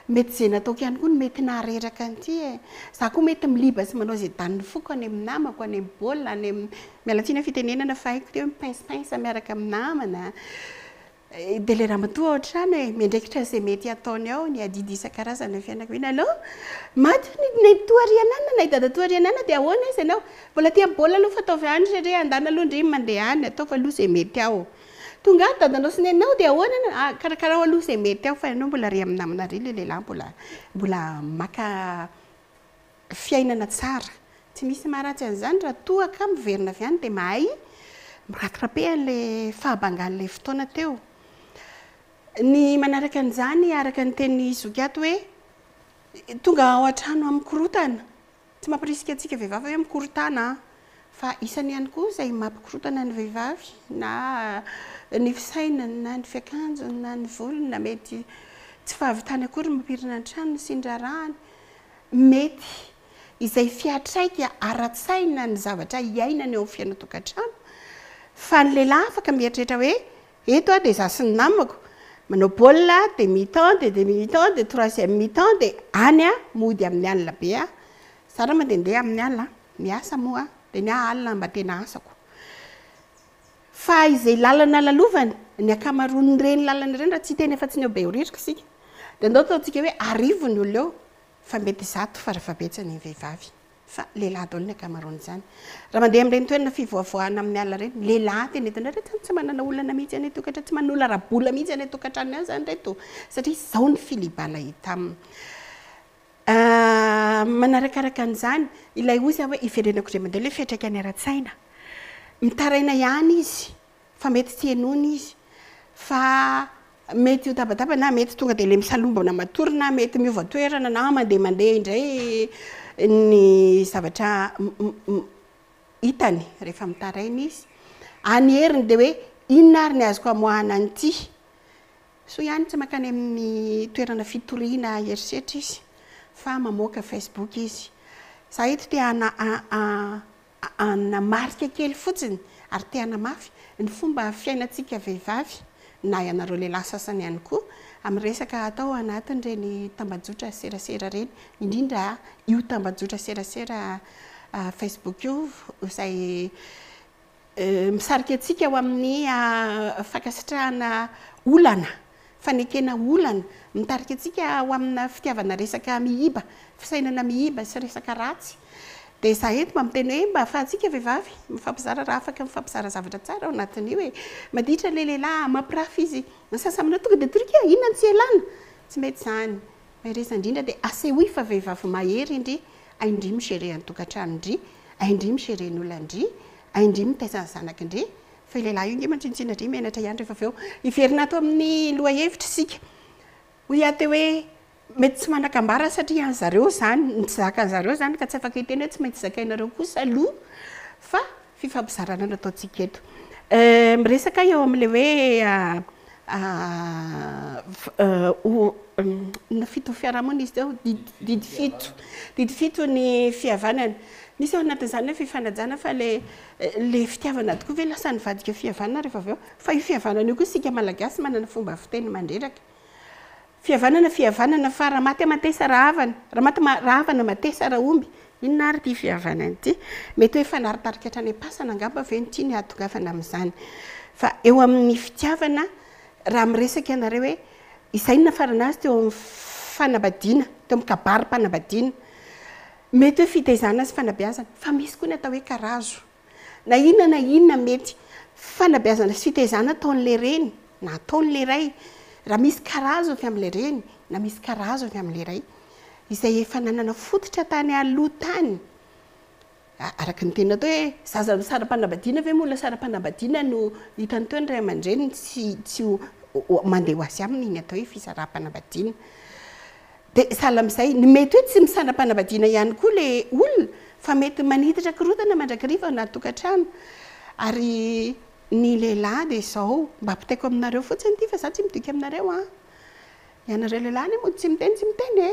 Mety izay nataoko ihany koa no mety nahareraka an'ity e! Za koa mety miliba sy manao izay danin'ny foko any amin'ny namako, any amin'ny baolina, any amin'ny, miala tsiny amin'ny fitenenana fa haiko ity hoe mi-pince-pince miaraka amin'ny namana. Dia ilay ramatoa ao an-trano e, miandraikitra izay mety hataony ao, ny adidy isan-karazany amin'ny fianakaviana. Allo? Maty ny nenitoa ary anana na i dadatoa ary anana dia ahoana izy ianao? Mbola aty amin'ny baolina aloha fa ataovy any ry re, andana aloha ndry mandeha any, ataovy aloha izay mety ao. Tonga ato dadanao sy neninao dia ahoana ianao? Ah, karakarao aloha izay mety ao fa ianao mbola ary amin'ny namana ary ilay lehilahy mbola mbola maka fiainana tsara. Tsy misy maharatsy an'izany raha toa ka miverina avy any dia mahay mi-rattraper an'ilay fahabangan'ilay fotoana teo. Ny manaraka an'izany araka ny tenin'i Zoky ato hoe tonga ao an-trano amin'ny korontana. Tsy mampirisika antsika vehivavy hoe mikorontana an! Fa isany ihany koa izay mampikorontana ny vehivavy na ny fisainany na ny fiakanjony na ny volony na mety tsy fahavitany akory ny mampirina ny tranony sy ny raharahany. Mety izay fiantraika ara-tsaina ny zavatra iainany eo amin'ny fiainan-tokantrano fa ny lehilahy afaka mieritreritra hoe Eto aho dia izaho sy ny namako, manao baolina dia mi-temps dia demi mi-temps dia troisième mi-temps dia any aho mody amin'ny alina be aho. Izaho raha mandehandeha amin'ny alina, miasa moa aho, dia ny ahy alina mba tena asako. Fa izay lalana lalovana, ny ankamaroan'ireny lalana ireny raha tsy hiteny afa-tsy ny ao Behoririka isika, dia andao ataontsika hoe arivo ny olona eo, fa mety zato farafahabetsany ny vehivavy. Fa lehilahy daholo ny ankamaroan'izany. Raha mandeha amin'ireny toerana fivoavoahana amin'ny alina ireny, lehilahy tena hitanao ireto izany tsy manana olana mihitsy any an-tokantrano, tsy manana olana ara-bola mihitsy any an-tokantranony any izany ireto, satria izao ny filibana hita aminy. Manarakaraka an'izany, ilay hozy aho hoe iverenako indray mandeha ilay fiantraikany ara-tsaina. Mitaraina ihany izy fa mety tsy henoina izy fa mety ho tabataba na mety tonga dia ilay misalombana matory na mety miova toerana na mandeha mandeha indray ny zavatra hitany rehefa mitaraina izy. Any heriny dia hoe inona ary ny azoko amoahana an'ity? Soa ihany tsy mankany amin'ny toerana fitoriana herisetra izy fa mamoaka Facebook izy. Za eto te hanamarika kely fotsiny ary te hanamafy ny fomba fiainantsika vehivavy na ianareo lehilahy sasany ihany koa amin'ny resaka atao anatin'ireny tambajotra serasera ireny, indrindra io tambajotra serasera Facebook io izay Misarika antsika ho amin'ny fankasitrahana olana, fanekena olana, mitarika antsika ho amina fitiavana resaka miiba, fisainana miiba sy resaka ratsy. Dia izaho eto mba miteny hoe mba ahafahantsika vehivavy mifampizara raha afaka mifampizara zavatra tsara ao anatin'io e. Maditra ilay lehilahy, mampirafy izy, ny sasany aminareo tonga dia torika, inona no tsy ialana? Tsy mety izany. Mahereza indrindra dia asehoy fa vehivavy mahery ndry, hay ndry mi-gerer ny tokantrano ndry, hay ndry mi-gerer ny olona ndry, hay ndry mitaiza ny zanaky ndry, fa io lehilahy io nge mantsintsinona ndry menatra ihany rehefa avy eo. Hiverina ato amin'ny lohahevitra isika. Hoy aho teo hoe mety tsy manan-kambara satria an zareo izany, ny tsy zakan'ny zareo izany ka tsy afaka hiteny hoe tsy maintsy zakainareo kosa aloha fa fifampizarana no ataontsika eto. Miresaka eo amin'ilay hoe inona fito fiarahamonina izy teo? Didy fito. Didy fito ny fihavanana. Misy ao anatin'izany hoe fifanajana fa ilay ilay fitiavana tokoa ve lasa nivadika fihavanana rehefa avy eo? Fa io fihavanana io koa isika Malagasy manana fomba fiteny mandreraka. Fihavanana fihavanana fa raha maty aman-tesa rahavana, raha maty rahavana matesa raomby, inona ary ity fihavanana ity? Mety hoe efa naritarika hatrany am-pasana angamba ve no tiany hahatongavana amin'izany? Fa eo amin'ny fitiavana, raha miresaka ianareo hoe izay no nafarana azy teo amin'ny fanambadiana, teo amin'ny kabarim-panambadiana, mety hoe fitaizana sy fanabeazana, fa misy koa ny atao hoe karazo. Na inona na inona mety fanabeazana sy fitaizana ataon'ilay reny na ataon'ilay ray, raha misy karazo avy amin'ilay reny na misy karazo avy amin'ilay ray, izay efa nanana fototra tany aloha tany, araka ny teny atao hoe zaza misara-panambadiana ve moa olona sara-panambadiana no hitany teo ny ray aman-dreniny tsy tsy ho mandeha ho azy aminy ny atao hoe fisaraham-panambadiana. Dia sahala amin'izay, ny mety hoe tsy misandra-panambadiana ihany koa ilay olona fa mety maniditra korontana mandrakariva ao anaty tokantrano. Ary ny lehilahy dia izao, mba ampitaiko aminareo fotsiny ity fa izaho tsy midika aminareo an! Ianareo lehilahy anie mody tsy miteny tsy miteny e!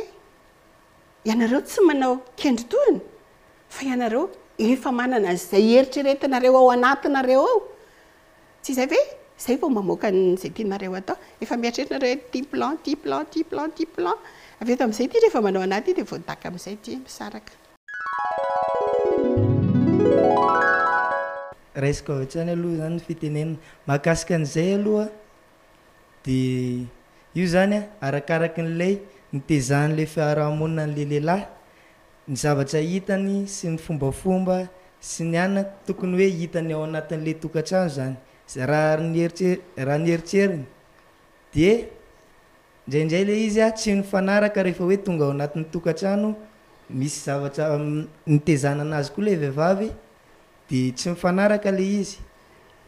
Ianareo tsy manao kendritohina fa ianareo efa manana an'izay eritreretinareo ao anatinareo ao. Tsy izay ve? Izay vao mamoaka an'izay tianareo atao. Efa mieritreritra nareo hoe ity plan, ity plan, ity plan, ity plan. Avy eto amin'izay ity rehefa manao an'ahy ity dia voadaka amin'izay ity, misaraka. Raisiko avy hatrany aloha izany ny fitenenana. Mahakasika an'izay aloha dia io izany an, arakarakin'ilay nitezan'ilay fiarahamonina an'ilay lehilahy Ny zavatra hitany sy ny fombafomba sy ny anona tokony hoe hitany ao anatin'ilay tokantrano izany. Raha ny eritreri- raha ny eritreriny dia indraindray ilay izy tsy mifanaraka rehefa hoe tonga ao anatin'ny tokantrano misy zavatra nitezana anazy koa ilay vehivavy dia tsy mifanaraka ilay izy.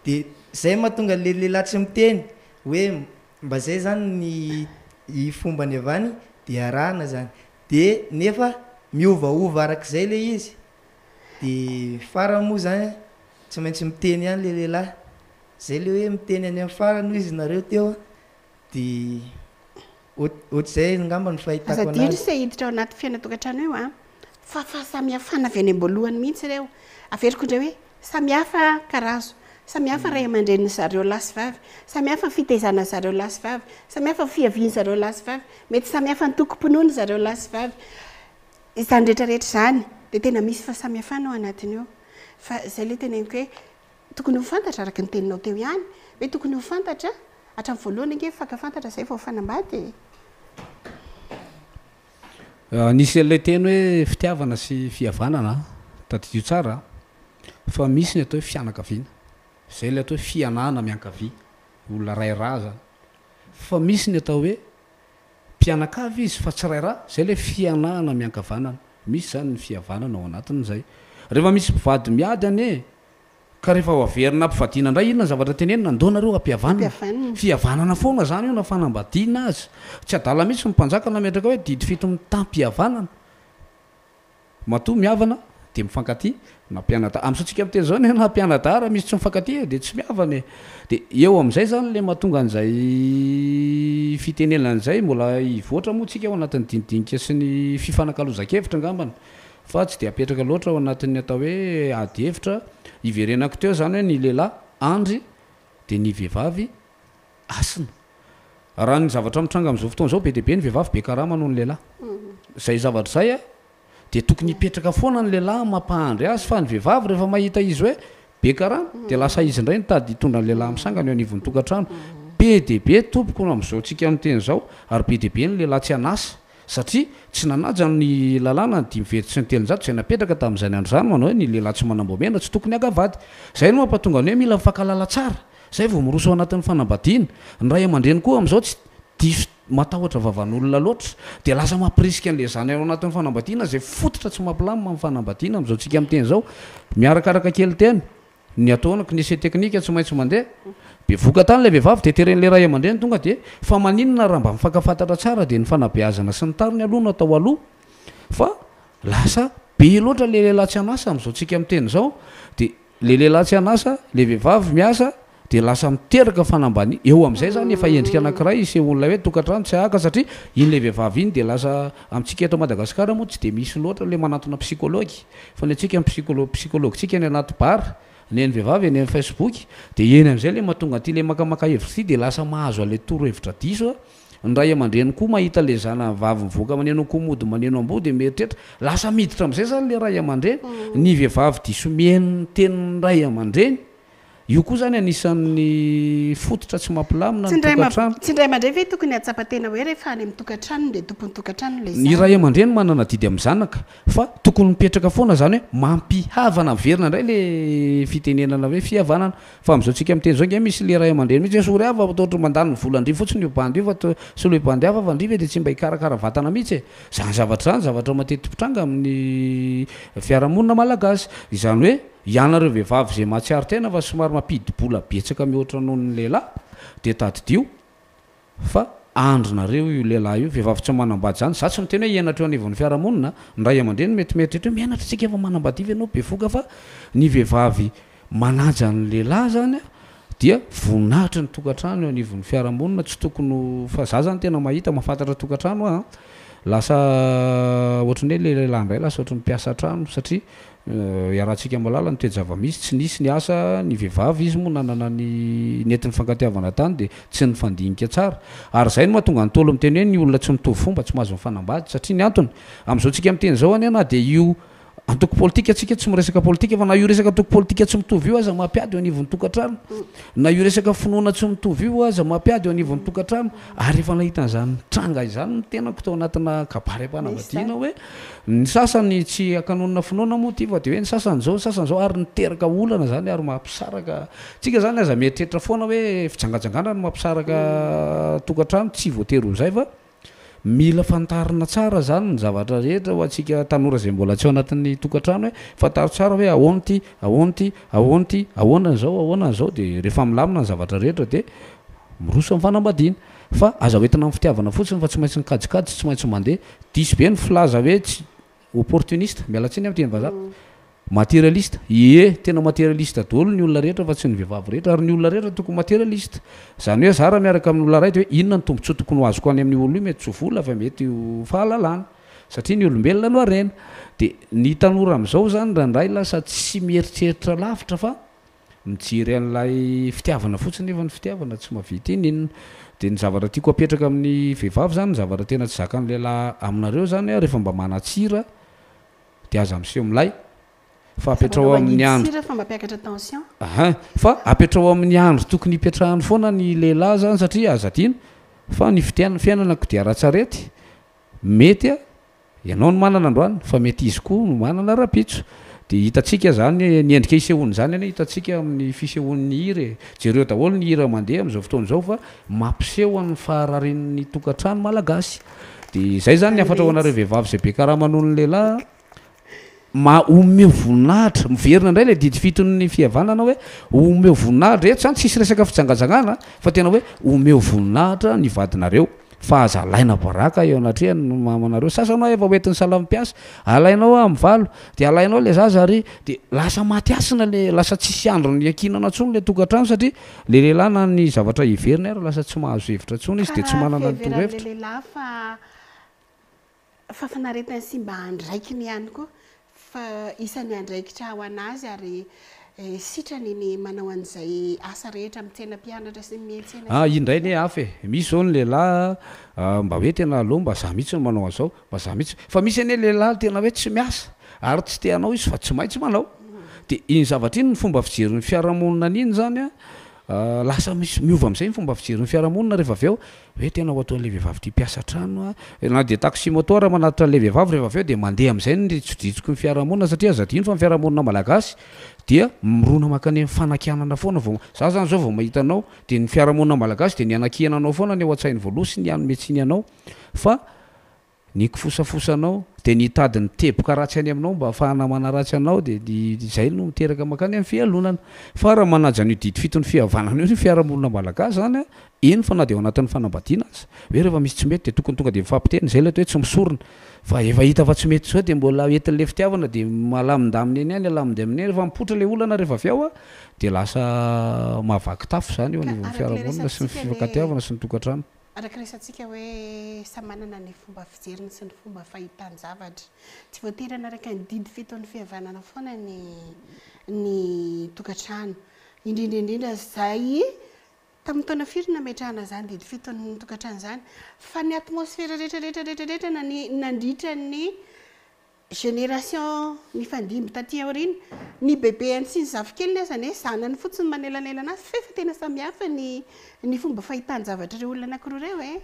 Dia izay mahatonga ilay lehilahy tsy miteny hoe mba izay izany ny i fombany avy any dia arahana izany. De nefa miovaova arak'izay le izy de farany moa zany tsy maintsy miteny ihany le lehilahy, zay le hoe miteny any amin'ny farany hoy izy nareo teo de ohatr'izay angamba no Aza fahitako adino anazy. se hiditra ao anaty fiainan-tokantrano io an! Fa fahasamihafana avy any am-boalohany mihitsy ireo. Averiko indray hoe Samy hafa karazo, samy hafa ray aman-drenin zareo lahy sy vavy, samy hafa ny fitaizana zareo lahy sy vavy, samy hafa ny fiavian zareo lahy sy vavy, mety samy hafa ny tokom-pinoana zareo lahy sy vavy. Izany rehetra rehetra izany dia tena misy fahasamihafana ao anatiny ao. Fa izay ilay teneniko hoe tokony ho fantatra araka ny teninao teo ihany hoe tokony ho fantatra hatramin'ny voalohany ange mifankafantatra izay vao mifanambady e. Nisy an'ilay teny hoe fitiavana sy fihavanana, tadidio tsara fa misy ny atao hoe fianakaviana, izay ilay atao hoe fianahana miankavia, olona ray rà zany, fa misy ny atao hoe mpianakavy izy fa tsy ray rà, izay ilay fianahana miankavanana, misy izany ny fihavanana ao anatin'izay. Rehefa misy mpivady miady anie Ka rehefa ho averina ampivadiana indray inona ny zavatra tenenina? Ndao nareo ampihavanina. Ampihavanina. Fihavanana foana zany io na fanambadiana aza. Tsy adala mihitsy ny mpanjaka nametraka hoe didy fito mitam-pihavanana. Matoa mihavana. dia mifankatia na mpianadahy, amin'izao tsika miteny izao anie na mpianadahy raha misy tsy mifankatia dia tsy mihavana e! Dia eo amin'izay izany ilay mahatonga an'izay fitenenana izay, mbola hivoatra moa tsika ao anatin'ny dinidinika sy ny fifanakalozan-kevitra angambany fa tsy dia apetraka loatra ao anatin'ny atao hoe ady hevitra, hiverenako teo izany hoe ny lehilahy andry dia ny vehivavy hasina. Raha ny zavatra mitranga amin'izao fotoana izao be dia be ny vehivavy be karama noho ny lehilahy. Izay zavatra izay dia tokony hipetraka foana ny lehilahy mampahandry azy fa ny vehivavy rehefa mahita izy hoe be karama dia lasa izy indray mitady hitondra ny lehilahy misangana eo anivon'ny tokantrano. Be dia be tompoko no amin'izao tsika miteny izao ary be dia be ny lehilahy tsy an'asa satria tsy nanaja ny lalàna ny 385 izay napetraka tamin'izany andro izany manao hoe ny lehilahy tsy manam-boamena tsy tokony haka vady. Izay no mampatonga ny hoe mila mifankahalala tsara izay vao miroso ao anatin'ny fanambadiana. Ny ray aman-dreny koa amin'izao tsy diso matahotra vavan'olona loatra dia lasa mampirisika an'ilay zanany ao anatin'ny fanambadiana izay fototra tsy mampilamina ny fanambadiana amin'izao tsika miteny izao. Miarakaraka kely teny ny ataonako ny essai technique tsy maintsy mandeha. Bevoka tany ilay vehivavy dia teren'ilay ray aman-dreny tonga dia fa maninona raha mba mifankafantatra tsara dia ny fanabeazana sy ny tariny aloha no atao aloha fa lasa be loatra ilay lehilahy tsy an'asa amin'izao tsika miteny izao dia Le lehilahy tsy an'asa, le vehivavy miasa dia lasa miteraka fanambaniana, eo amin'izay zany efa endrika anankiray isehoan'ilay hoe tokantrano tsy hahaka satria iny le vehivavy iny dia lasa, amintsika eto Madagasikara moa tsy dia misy loatra le manantona psychologue fa ny antsika ny psycholo- psychologue-tsika any anaty bar, ny an'ny vehivavy eny amin'ny facebook, dia eny amin'izay le mahatonga an'ity le makamaka hevitra ity dia lasa mahazo an'ilay torohevitra diso a. Ny ray aman-dreny koa mahita le zanany vavy mivoaka maneno akoho mody maneno amboa dia mieritreritra, lasa miditra amin'izay zany le ray aman-dreny, ny vehivavy diso mihaino ny tenin'ny ray aman-dreny, io koa zany anisan'ny fototra tsy mampilamina ny tokantrano. Tsy ny ray aman-dreny ve tokony hahatsapa tena hoe rehefa any amin'ny tokantranony dia tompon'ny tokantrano ilay Ny zanany? ray aman-dreny manana adidy amin'ny zanaka fa tokony mipetraka foana zany hoe mampihavana, miverina indray le fitenenana hoe fihavanana. Fa amin'izao tsika miteny izao ange misy le ray aman-dreny mihitsy hoe sory hafa fa toa ohatry ny mandany ny volan-dry fotsiny io bandy io fa toa soloy bandy hafa fa ndry ve dia tsy mba hikarakara vatana mihitsy e! Izany zavatra izany zavatra mateti-pitranga amin'ny fiarahamonina malagasy. Izany hoe ianareo vehivavy izay mahatsiaro tena fa somary mampidi-bola betsaka mihoatra noho ny lehilahy dia tadidio Fa andrinareo io lehilahy io, vehivavy tsy manambady zany, za tsy miteny hoe hianatra eo anivon'ny fiarahamonina, ny ray aman-dreny mety mieritreritra hoe mianatra tsika efa manambady ve ianao bevoka fa ny vehivavy manaja ny lehilahy zany dia voninahitry ny tokantrano eo anivon'ny fiarahamonina, tsy tokony ho, fa za zany tena mahita mahafantatra tokantrano aho an, lasa ohatran'ny hoe le lehilahy indray lasa ohatran'ny mpiasa trano satria Iarahantsika mahalala ny toe-java-misy, tsy nisy ny asa, ny vehivavy izy moa nanana ny nentin'ny fankatiavana tany dia tsy nifandinika tsara. Ary izay no mahatonga ny Ntaolo miteny hoe ny olona tsy mitovy fomba tsy mahazo mifanambady satria ny antony, amin'izao tsika miteny izao anie na dia io antoko politika tsika tsy miresaka politika fa na io resaka antoko politika tsy mitovy io aza mampiady eo anivon'ny tokantrano, na io resaka finoana tsy mitovy io aza mampiady eo anivon'ny tokantrano, ary efa nahita an'izany tranga izany ny tenako tao anatina kabary am-panambadiana hoe Ny sasany tsy akanonina finoana moa ity fa dia hoe ny sasany izao, ny sasany izao ary niteraka olana izany ary mampisaraka. Tsika izany aza mieritreritra foana hoe fijangajangana no mampisaraka tokantrano, tsy voatery ho izay fa mila fantarina tsara izany ny zavatra rehetra ho antsika tanora izay mbola tsy ao anatin'ny tokantrano hoe fantaro tsara hoe ahoana ity, ahoana ity, ahoana ity, ahoana izao, ahoana izao dia rehefa milamina ny zavatra rehetra dia miroso amin'ny fanambadiana. Fa aza hoentina amin'ny fitiavana fotsiny fa tsy maintsy ny kajikajy tsy maintsy mandeha. Diso be ny filaza hoe tsy opportuniste, miala tsiny amin'ny teny vazaha, materialiste, ie tena materialiste daholo ny olona rehetra fa tsy ny vehivavy rehetra ary ny olona rehetra tokony materialiste. Izany hoe za raha miaraka amin'ny olona iray dia hoe inona ny tombotsoa tokony ho azoko any amin'io olona io, mety tsy ho vola fa mety ho fahalalana satria ny olombelona no harena. Dia ny tanora amin'izao izany indraindray lasa tsy mieritreritra lavitra fa Mijery an'ilay fitiavana fotsiny nefa ny fitiavana tsy mahavita ininona. Dia ny zavatra tiako apetraka amin'ny vehivavy zany, ny zavatra tena tsy zakan'ny lehilahy aminareo zany an, rehefa mba manan-tsira dia aza miseho milay fa Aza apetraho manao amin'ny mangidy andro sira fa mampiakatra tension. Ahin, fa apetraho amin'ny andro tokony hipetrahany foana ny lehilahy zany satria aza adino fa ny fitian- fiainana kodiaran-tsarety mety an, Ianao no manana androany fa mety izy koa no manana rahampitso. Dia hitantsika izany, ny endrika isehoan'izany anie hitantsika amin'ny fisehoan'ny hira e. Jereo daholo ny hira mandeha amin'izao fotoana izao fa mampiseho an'ny fahararin'ny tokantrano malagasy. Dia izay izany ny hafatra ho anareo vehivavy izay be karama noho ny lehilahy, ma omeo voninahitra, miverina indray ilay didy fiton'ny fihavanana hoe omeo voninahitra, eto izany tsisy resaka fijangajangana fa tena hoe omeo voninahitra ny vadinareo. Fa aza alaina baraka eo anatrehany ny mamanareo. Sasany hoa efa hoentin'ny salamo mpiasa, alainao hoa amin'ny valo, dia alainao ilay zaza ary dia lasa maty hasina le, lasa tsisy androny iankinana intsony ilay tokantrano satria le lehilahy na ny zavatra heveriny ary lasa tsy mahazo hevitra intsony izy Ka dia tsy raha manana ny fiheveran'ilay torohevitra. lehilahy fa Fahafinaretany sy mba andraikiny ihany koa fa isan'ny andraikitra ho an'azy ary sitrany ny manao an'izay asa rehetra mitsena mpianatra sy miantsena sy Ah, ny iny indray sisa. anie hafa e! Misy izao ny lehilahy mba hoe tena aleo mba za mihitsy no manao an'izao, mba za mihitsy. Fa misy anie lehilahy tena hoe tsy miasa ary tsy te hanao izy fa tsy maintsy manao. Dia iny zavatra iny ny fomba fijerin'ny fiarahamonina an'iny izany an, lasa misy miova amin'izay ny fomba fijerin'ny fiarahamonina rehefa avy eo. Hoe tena ho ataon'ilay vehivavy ity mpiasa trano a! Na dia taxi moto ara manatitra an'ilay vehivavy rehefa avy eo dia mandeha amin'izay ny ritsodritsoky ny fiarahamonina satria aza adino fa ny fiarahamonina malagasy dia mirona mankany amin'ny fanakianana foana vao za zany zao vao mahita anao dia ny fiarahamonina malagasy dia ny hanakiana anao foana ny ao an-tsainy voaloha sy ny hanome tsiny anao fa Ny kifosafosanao, dia ny hitady ny teboka ratsy any aminao mba hahafahana manaratsy anao, dia ny izay no miteraka mankany amin'ny fialonana. Fa raha manaja an'io didy fiton'ny fihavanana io ny fiarahamonina malagasy izany an, eny fa na dia ao anatin'ny fanambadiana aza, hoe rehefa misy tsy mety dia tokony tonga dia mifampiteny, izay ilay atao hoe tsy misorona. Fa efa hita fa tsy mety izao dia mbola entin'ilay fitiavana dia malamindamina eny ihany, alamindamina eny, rehefa mipoitra ilay olana rehefa avy ao an, dia lasa mahavaky tafo izany eo Ka anivon'ny araka ilay fiarahamonina sy ny resatsika ilay fifankatiavana sy ny tokantrano. Araka ny resatsika hoe samy manana ny fomba fijeriny sy ny fomba fahitany zavatra. Tsy voatery hanaraka ny didy fiton'ny fihavanana foana ny ny tokantrano. Indrindra indrindra izay tamin'ny taona firy nametrahana izany didy fiton'ny tokantrano izany. Fa ny atmosfera rehetra rehetra rehetra rehetra na ny nandritra ny Génération nifandimby taty aoriana, ny bebeany sy ny zafikeliny aza anie zanany fotsiny manelanelana azy f'efa tena samihafa ny ny fomba fahitan-javatra ireo olona anakiroa ireo e!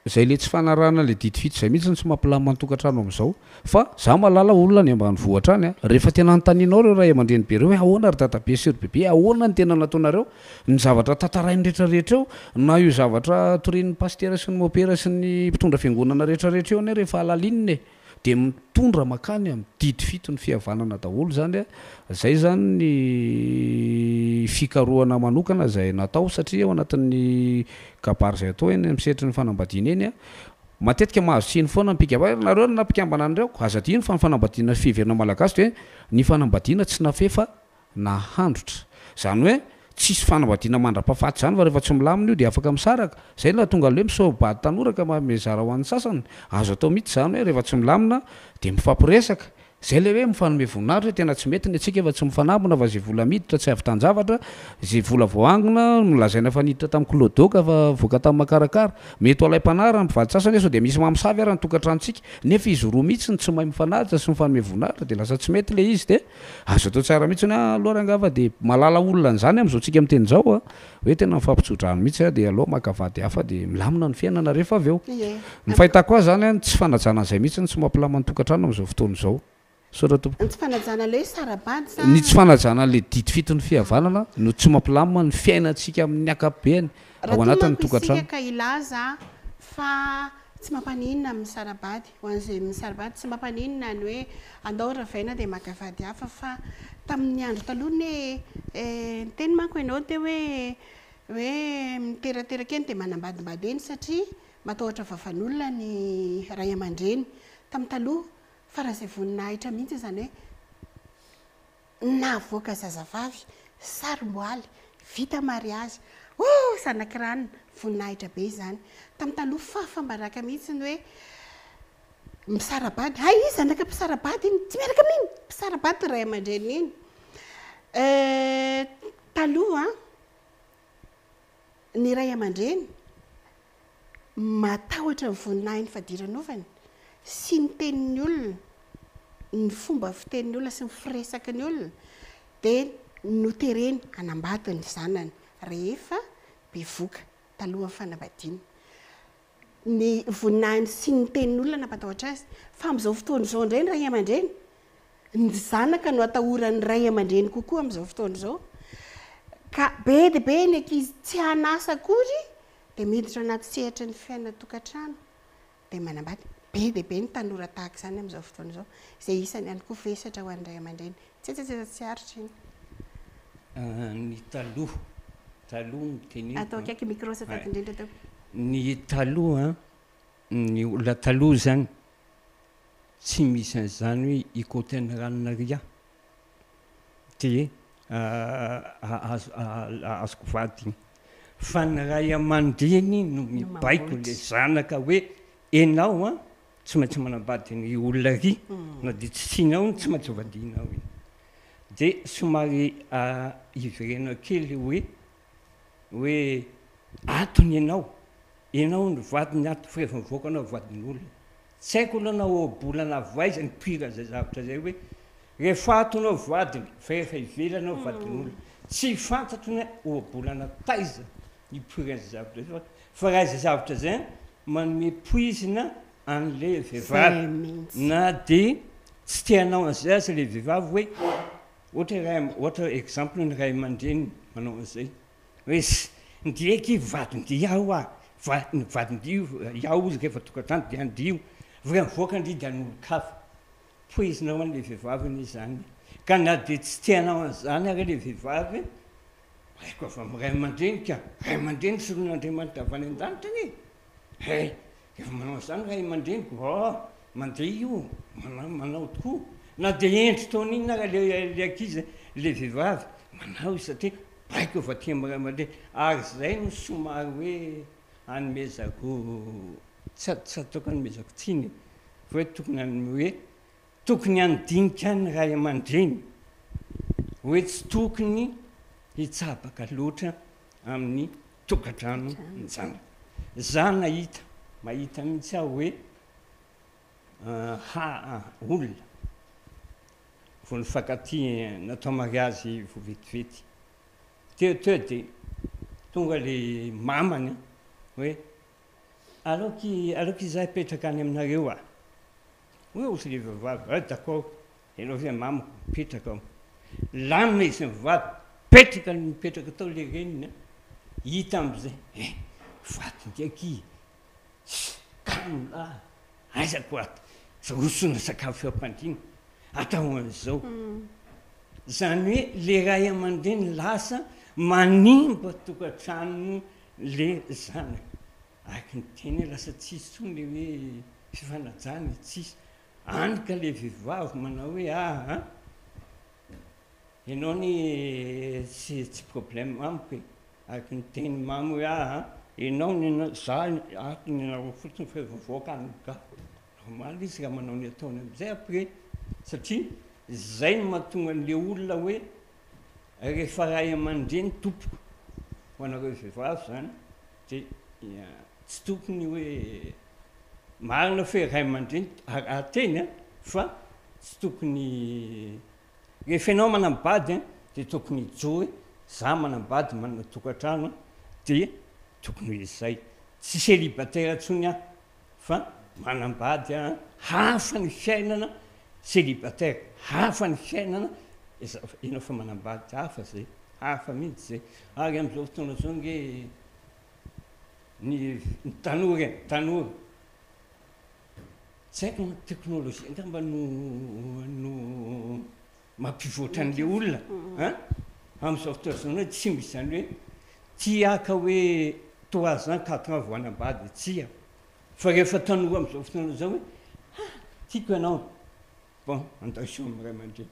Zay le tsy fanarahana le didy fito zay mihitsy no tsy mampilamina ny tokantrano amizao fa za mahalala olona any ambanivohitra any a, rehefa tena anontanianao reo ray aman-dreny be reo hoe ahoana ry dadabe sy ry bebe ahoana ny tena nataonareo, ny zavatra tantarainy retraretra eo na io zavatra torian'ny pasitera sy ny mopera sy ny mpitondra fiangonana retraretra eo anie rehefa halalinina e! Dia mitondra makany amin'ny didy fito ny fihavanana daholo izany a! Izay izany ny fikarohana manokana izay natao satria ao anatin'ny kabary izay atao eny amin'ny sehatry ny fanambadiana eny a, matetika mahazo tsiny foana ny mpikambana hoe nareo no nampikambana an'ireo, aza adino fa ny fanambadiana fiheverana malagasy dia ny fanambadiana tsy nafehy fa nahandrotra. Izany hoe tsisy fanambadiana mandra-pahafaty izany fa rehefa tsy milamina io dia afaka misaraka. Izay no nahatonga an'ilay hoe misaobady tanora ka mizara ho an'ny sasany. Azo atao mihitsy izany hoe rehefa tsy milamina dia mifampiresaka. Izay ilay hoe mifanome voninahitra hoe tena tsy mety ny antsika fa tsy mifanambina fa izay vola miditra tsy ahavitan-javatra, izay vola voaangona no lazaina fa niditra tamin'ny kiloadoaka fa voaka tamin'ny makarakara. Mety ho alaim-panahy raha ny mpivady sasany hoe sao dia misy mamosavy ary ny tokantranontsika nefa izy roa mihitsy no tsy mahay mifanaja sy mifanome voninahitra dia lasa tsy mety ilay izy dia Azo atao tsara mihitsy ny hoe aleo rangaha fa dia mahalala olona an'izany amin'izao tsika miteny izao a, hoe tena mifampitso-drano mihitsy a, dia aleo maka vady hafa dia milamina ny fiainana rehefa avy eo. Ny fahitako azy izany a, ny tsy fanajana an'izay mihitsy no tsy mampilamina ny tokantrano amin'izao fotoana izao. Misaotra tompoko. Ny tsy fanajana ilay hoe sara-bady sa? Ny tsy fanajana an'ilay didy fiton'ny fihavanana no tsy mampilamina ny fiainantsika amin'ny ankapobeny Raha ao toa anatin'ny manko isika tokantrano. ka hilaza fa tsy mampaninona amin'ny sara-bady, ho an'izay misara-bady tsy mampaninona ny hoe andao ravaina dia maka vady hafa fa tamin'ny andro taloha anie niteny manko ianao teo hoe hoe miterateraka eny dia manambadimbady eny satria matahotra vavan'olona ny ray aman-dreny tamin'ny taloha faran'izay voninahitra mihitsy izany hoe Navoaka zazavavy, sarom-boaly, vita mariazy. Oh! Zanak'i Rana, voninahitra be izany. Tamin'ny taloha fahafambaraka mihitsy ny hoe misara-bady. Hay izy zanaka mpisara-bady iny, tsy miaraka amin'iny! Mpisara-bady ry ray aman-dreniny iny. Eh, taloha ny ray aman-dreny matahotra ny voninahiny fadiranovana sy ny tenin'ny olona, ny fomba fitenin'ny olona sy ny firesaky ny olona dia notereny hanambady ny zanany rehefa bevoka talohan'ny fanambadiana. Ny voninahiny sy ny tenin'ny olona nampatahotra azy. Fa amin'izao fotoana izao indray ny ray aman-dreny, ny zanaka no atahoran'ny ray aman-dreny kokoa amin'izao fotoana izao. Ka be dia be ny ankizy tsy an'asa akory dia miditra anaty sehatry ny fiainan-tokantrano dia manambady. Be dia be ny tanora tahaka izany amin'izao fotoana izao, izay isany ihany koa vesatra ho an'ny ray aman-dreny. Tsetsatsetsa tsy aritra iny. Ny taloha, taloha no teneniko Atao an. akaiky micro azafady indrindra tompoko. Ny taloha an. Ny olona taloha izany tsy misy an'izany hoe hikaoty an'i ranona ry aho dia azoko vady iny. Fa ny ray aman-dreny no mibaiko ilay zanaka hoe enao an tsy maintsy manambady ny olona ry na dia tsy tianao iny tsy maintsy vadianao iny. Dia somary hiverena kely hoe hoe ato ny enao, enao no vadiny ato fa rehefa mivoaka anao vadin'olona. Tsy haiko aloha na ohabolana avy aiza nipoiran'izay zavatra izay hoe rehefa ato anao vadiny fa rehefa ivelany anao vadin'olona. Tsy fantatro ny ohabolana taiza nipoiran'izay zavatra izay fa raha izay zavatra izay an manome poizina an'ilay vehivavy na dia tsy te hanao an'izay aza ilay vehivavy hoe Ohatra ray ohatra exemple ny ray aman-dreny manao an'izay hoe s ndry akia vadin-dry aho ah, va- ny vadin-dry iaho izy rehefa tokantrano dia an-dry io, vao mivoaka ndry dia an'olon-kafa. Poizina ho an'ilay vehivavy anie izany e. Ka na dia tsy te hanao an'izany ary ilay vehivavy, baiko avy amin'ny ray aman-dreny ka, ray aman-dreny solon'Andriamanitra avy any an-danitra anie e. Hay! Rehefa manao an'izany ray aman-dreniko, oh! mandeha io, manao, manao tokoa. Na dia hendry taona inona ary ilay, ilay ankizy, ilay vehivavy, manao izy satria baiko avy aty amin'ny ray aman-dreny. Ary izay no somary hoe anomezako, tsy, tsy ataoko anomezako tsiny e, fa hoe tokony hanome hoe, tokony handinika ny ray aman-dreny hoe tsy tokony hitsabaka loatra amin'ny tokantrano ny zanaka. Za nahita, mahita mihitsy aho hoe ha olona vao nifankatia natao mariazy vao vetivety. Teo teo dia tonga le mamany hoe aleoko aleoko izaho hipetraka any aminareo ah. Hoy ozy le vehivavy, ah d'accord. Ianao ve mamako mipetraka ao. Lamina izy mivady, mipetraka nipetraka tao le reniny an, hita amizay, eh vadiny akia, tss kamo lahy, aiza ko ato, rosoana sakafo eo am-pandriana, atao an'izao. Zany hoe le ray aman-dreny lasa manimba tokantrano le zanaka. Araka ny teny hoe lasa tsisy intsony le hoe fifanajana e, tsisy. Any ka le vehivavy manao hoe aa enao anie tsy tsy problème amiko e, araka ny tenin'i mamy hoe aa enao ny za ato ny anareo fotsiny fa efa voaka any ka, normal izy raha manao ny ataony amizay après satria zay no mahatonga an'le olona hoe rehefa ray aman-dreny tompoko ho anareo vehivavy zany de tsy tokony hoe Marina fe ray aman-dreny araha-teny an, fa tsy tokony, rehefa ianao manambady an, dia tokony hijoro hoe za manambady manana tokantrano an, dia tokony ho izay, tsy célibataire intsony aho fa manambady aho an, hafa ny fiainana célibataire, hafa ny fiainana ianao efa manambady, hafa zay, hafa mihitsy zay, ary amin'izao fotoana izao ange Ny tanora e, tanora. Tsy haiko na teknolojia angamba no no mampivoatra an'ilay olona an! Amin'izao fotoana izao hoe tsy misy izany hoe tia haka hoe trois ans, quatre ans vao hanambady, tsia. Fa rehefa tanora amin'izao fotoana izao hoe ha! tiako ianao, bon andao hiseho amin'ny ray aman-dreny.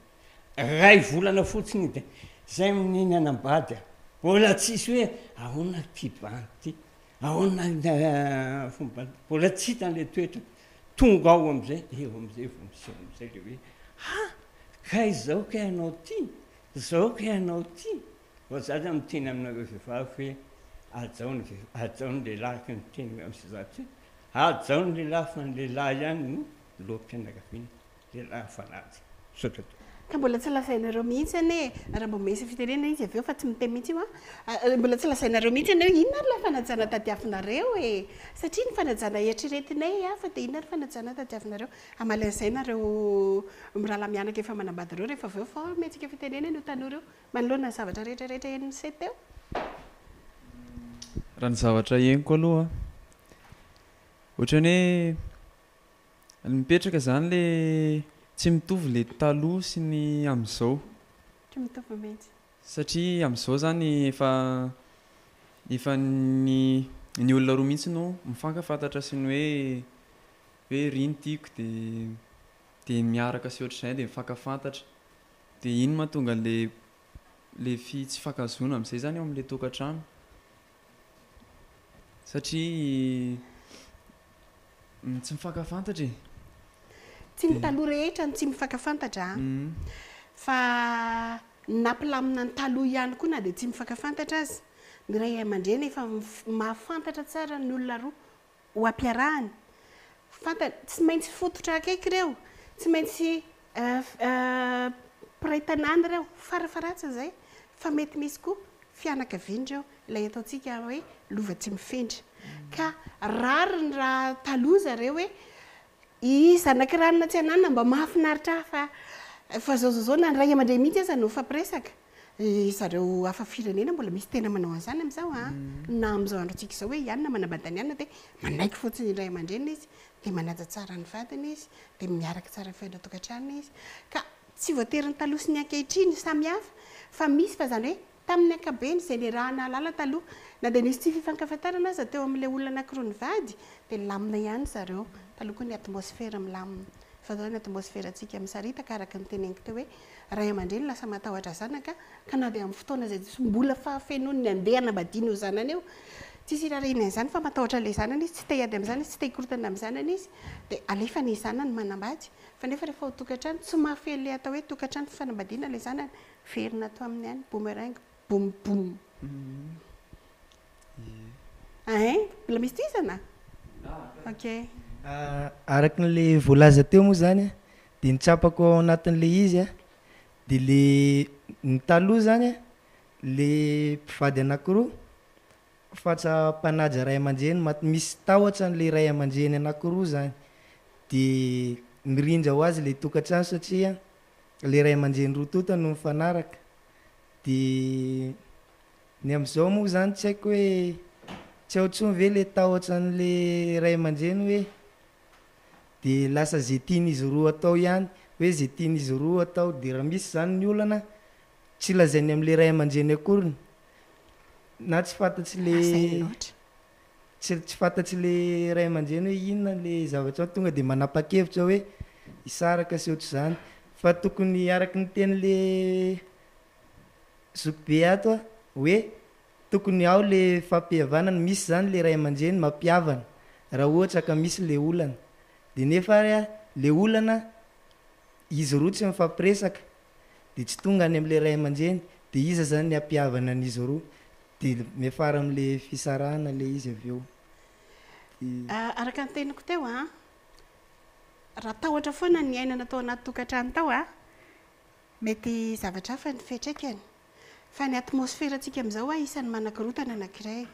Iray volana fotsiny dia zay neny hanambady a! Mbola tsisy hoe ahoana ity bandy ity, ahoana ny fomba, mbola tsy hita an'ilay toetra. Tonga ao amin'izay, eo amin'izay vao miseho amin'izay ilay hoe ha! Kay izao kay ianao ity, izao kay ianao ity. Fa za zany miteny aminareo vehivavy hoe hajao ny vehivavy, hajao ny lehilahy araka ny teny amin'izay zavatra izay, hajao ny lehilahy fa ny lehilahy ihany no loham-pianakaviana. Lehilahy fanaja. Misaotra tompoko. Ka mbola tsy lazainareo mihitsy anie e, raha mba misy fitenenana izy avy eo fa tsy miteny mihitsy io an, mbola tsy lazainareo mihitsy anie hoe inona ary ilay fanajana tadiavinareo e, satria ny fanajana eritreretinay hafa dia inona ary fanajana tadiavinareo, hamaly an'izay nareo mirahalahy mianaka efa manambady ireo rehefa avy eo fa omentsika fitenenana io tanora io manoloana ny zavatra rehetra rehetra henon'i se teo. Raha ny zavatra henoko aloha, ohatran'ny hoe Mipetraka zany le tsy mitovy le taloha sy ny amizao. Tsy mitovy mihitsy. Satria amizao zany efa efa ny ny olona roa mihitsy no mifankafantatra sy ny hoe hoe ry no tiako de de miaraka sy ohatr'izay de mifankafantatra de iny mahatonga an'le le fi tsy fifankahazoana amin'izay zany eo amin'le tokantrano satria tsy mifankafantatra e. Tsy ny taloha rehetra no tsy mifankafantatra an! Fa ny nampilamina ny taloha ihany koa na dia tsy mifankafantatra aza, ny ray aman-dreny efa mahafantatra tsara ny olona roa ho ampiarahana. Fantany, tsy maintsy fototra akaiky ireo, tsy maintsy mpiray tanàna ireo, farafaharatsiny izay, fa mety misy koa fianakaviana ireo, ilay ataontsika hoe lova tsy mifindra. Ka rariny raha taloha zareo hoe i zanak'i ranona tsy ananona mba mahafinaritra ahy fa fa zao zao zao na ny ray aman-dreny mihitsy aza no mifampiresaka. Ry zareo hafa firenena mbola misy tena manao an'izany amin'izao an! Na amin'izao androntsika izao hoe i anona manambady an'i anona dia manaiky fotsiny ny ray aman-dreniny izy, dia manaja tsara ny vadiny izy, dia miaraka tsara amin'ny fiainan-tokantrano izy. Ka tsy voatery ny taloha sy ny ankehitriny samy hafa fa misy fa izany hoe tamin'ny ankabeny izay niaraha-nahalala taloha na dia nisy tsy fifankafantarana aza teo amin'ilay olona anankiroa nivady dia nilamina ihany zareo. Taloha koa ny atmosfera milamina fa izao ny atmosferantsika misaritaka araka ny teneniko teo hoe Ray aman-dreny lasa matahotra zanaka ka na dia amin'ny fotoana izay tsy mbola fahafenoan'ny andeha hanambadiana io zanany io, tsisy irariany an'izany fa matahotra an'ilay zanany izy, tsy te hiady amin'ny zanany izy, tsy te hikorontana amin'ny zanany izy, dia alefany ny zanany manambady, fa nefa rehefa ao tokantrano tsy mahafehy ilay atao hoe tokantrano fanambadiana ilay zanany, verina ato aminy ihany, boomerang, boum boum. Ein, mbola misy tohizana? Ok. Araka an'le voalaza teo moa zany a, de ny tsapako ao anatin'le izy a, de le ny taloha zany a, le mpivady anakiroa fatsa mpanaja ray aman-dreny mat- misy tahotra an'le ray aman-dreny anakiroa zany, de mirindra ho azy le tokantrano satria le ray aman-dreny roa tonta no mifanaraka, de Ny amin'izao moa izany tsy haiko hoe tsy ao intsony ve le tahotra an'le ray aman-dreny hoe de lasa ze tian'izy roa atao ihany, hoe ze tian'izy roa atao de raha misy izany ny olana tsy lazainy am'le ray aman-dreny akoriny na tsy fantatr'le Lazainy loatra. tsy tsy fantatr'le ray aman-dreny hoe inona le zavatra ao tonga de manapa-kevitra hoe hisaraka sy ohatr'izany fa tokony araky ny tenin'le Zoky be ato a, hoe tokony ao le fampihavanana, misy zany le ray aman-dreny mampihavana raha ohatra ka misy le olana, de nefa ary a le olana izy roa tsy mifampiresaka de tsy tonga any amle ray aman-dreny de iza zany ny hampihavana an'izy roa de miafara amle fisarahana le izy avy eo. De. Araka ny teniko teo a, raha tahotra foana ny niainana tao anaty tokantrano tao a, Mety zavatra hafa ny fiantraikany, fa ny atmosferantsika amin'izao hoa isan'ny manakorontana anankiray.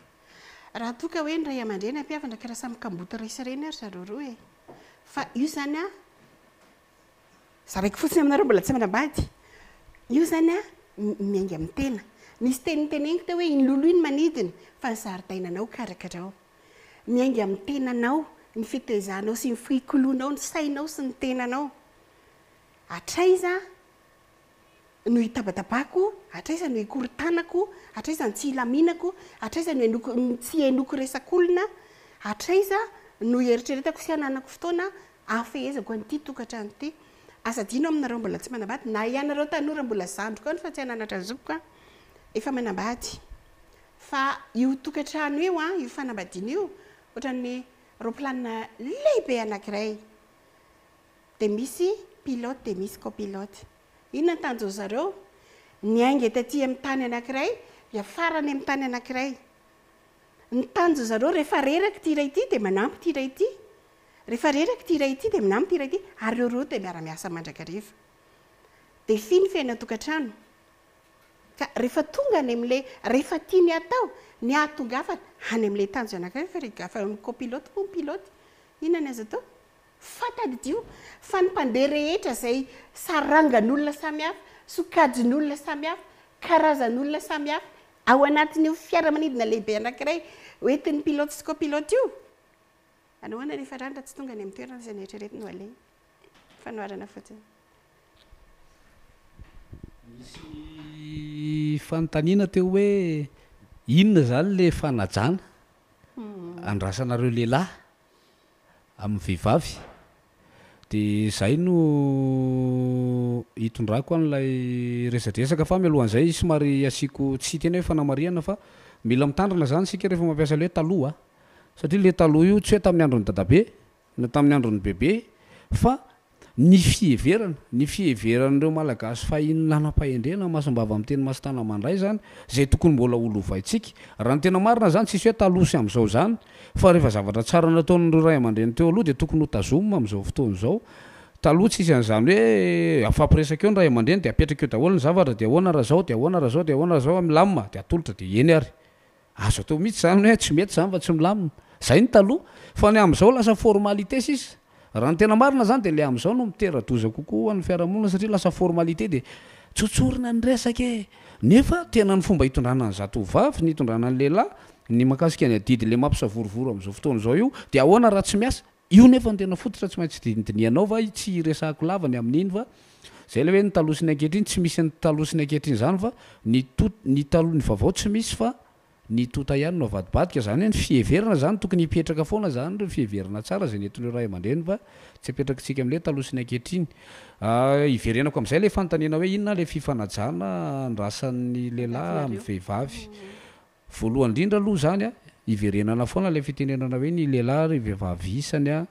Raha toa ka hoe ny ray aman-dreny hampihavana ka raha samy kamboty ray sy reny ary zareo roa e! Fa io izany an, zaraiko fotsiny aminareo mbola tsy manambady, io izany an miainga amin'ny tena. Nisy teny noteneniko teo hoe iny lolo iny manidina fa ny zaridainanao karakarao. Miainga amin'ny tenanao, ny fitaizanao sy ny fikoloanao ny sainao sy ny tenanao. Hatraiza no hitabatabako, hatraiza no hikorontanako, hatraiza no tsy hilaminako, hatraiza no henoko tsy henoiko resak'olona, hatraiza no hieritreretako sy hananako fotoana hahafehezako an'ity tokantrano ity. Aza adino aminareo mbola tsy manambady, na ianareo tanora mbola zandriko any fa tsy hananatra ny zokiko an, efa manambady. Fa io tokantrano io an, io fanambadiana io, ohatran'ny roaplanina lehibe anankiray. Dia misy pilote dia misy copilote. Inona ny tanjon'ny zareo? Niainga taty amin'ny tany anankiray, hiafara any amin'ny tany anankiray. Ny tanjon'ny zareo rehefa reraka ity iray ity dia manampy ity iray ity. Rehefa reraka ity iray ity dia manampy ity iray ity ary ireo roa dia miara-miasa mandrakariva. Défi ny fiainan-tokantrano. Ka rehefa tonga any amin'ilay, rehefa tiany hatao ny hahatongavana any amin'ilay tanjona anankiray, fa rehefa ny copilote moa ny pilote, inona ny azo atao? Fa tadidio fa ny mpandeha rehetra izay sarangan'olona samihafa, sokajin'olona samihafa, karazan'olona samihafa ao anatin'io fiaramanidina lehibe anankiray hoentin'ny pilote sy copilote io, anahoana ny hifarany raha tsy tonga any amin'ny toerana izay noeritreretiny ho aleha? Fanoharana fotsiny. Nisy fanontaniana teo hoe inona izany ilay fanajana? andrasanareo lehilahy amin'ny vehivavy. Dia izay no hitondrako an'ilay resadresaka fa mialohan'izay somary asiako tsy hiteny hoe fanamarihana fa mila mitandrina izany isika rehefa mampiasa ilay hoe taloha a! Satria ilay taloha io tsy hoe tamin'ny andron'i dadabe na tamin'ny andron'i bebe fa Ny fiheverana, ny fiheveran'ireo Malagasy fahiny nanam-pahendrena, masom-bava miteny mason-tana mandray izany, izay tokony mbola ho lovaintsika. Raha ny tena marina izany tsisy hoe taloha sy amin'izao izany, fa rehefa zavatra tsara nataon'ireo ray aman-dreny teo aloha dia tokony ho tazomina amin'izao fotoana izao. Taloha tsisy an'izany hoe afampiresaka eo ny ray aman-dreny dia apetraka eo daholo ny zavatra dia ahoana raha izao, dia ahoana raha izao, dia ahoana raha izao, milamina dia atolotra dia eny ary. Azo atao mihitsy izany hoe tsy mety izany fa tsy milamina. Izay ny taloha. Fa ny amin'izao lasa formalité sisa. Raha ny tena marina izany dia ilay amin'izao no mitera-doza kokoa ho an'ny fiarahamonina satria lasa formalité dia tsotsorina ny resaka e! Nefa tena ny fomba hitondrana ny zatovovavy, ny hitondrana ny lehilahy, ny mahakasika ny adidy ilay mampisavorovoro amin'izao fotoana izao io dia ahoana raha tsy miasa? Io nefa no tena fototra tsy maintsy dinidinihanao fa tsy hiresahako lava ny amin'iny fa zay ilay hoe ny taloha sy ny ankehitriny tsy misy ny taloha sy ny ankehitriny izany fa ny to ny taloha ny vaovao tsy misy fa ny tota ihany no avadibadika izany hoe ny fiheverana izany tokony hipetraka foana izany ireo fiheverana tsara izay nentin'ireo ray aman-dreny fa tsy apetrakitsika amin'ilay taloha sy ny ankehitriny. Hiverenako amin'izay ilay fanontaniana hoe inona ilay fifanajana andrasan'ny lehilahy amin'ny vehivavy. Voalohany indrindra aloha izany a, iverenana foana ilay fitenenana hoe ny lehilahy ry vehivavy isany a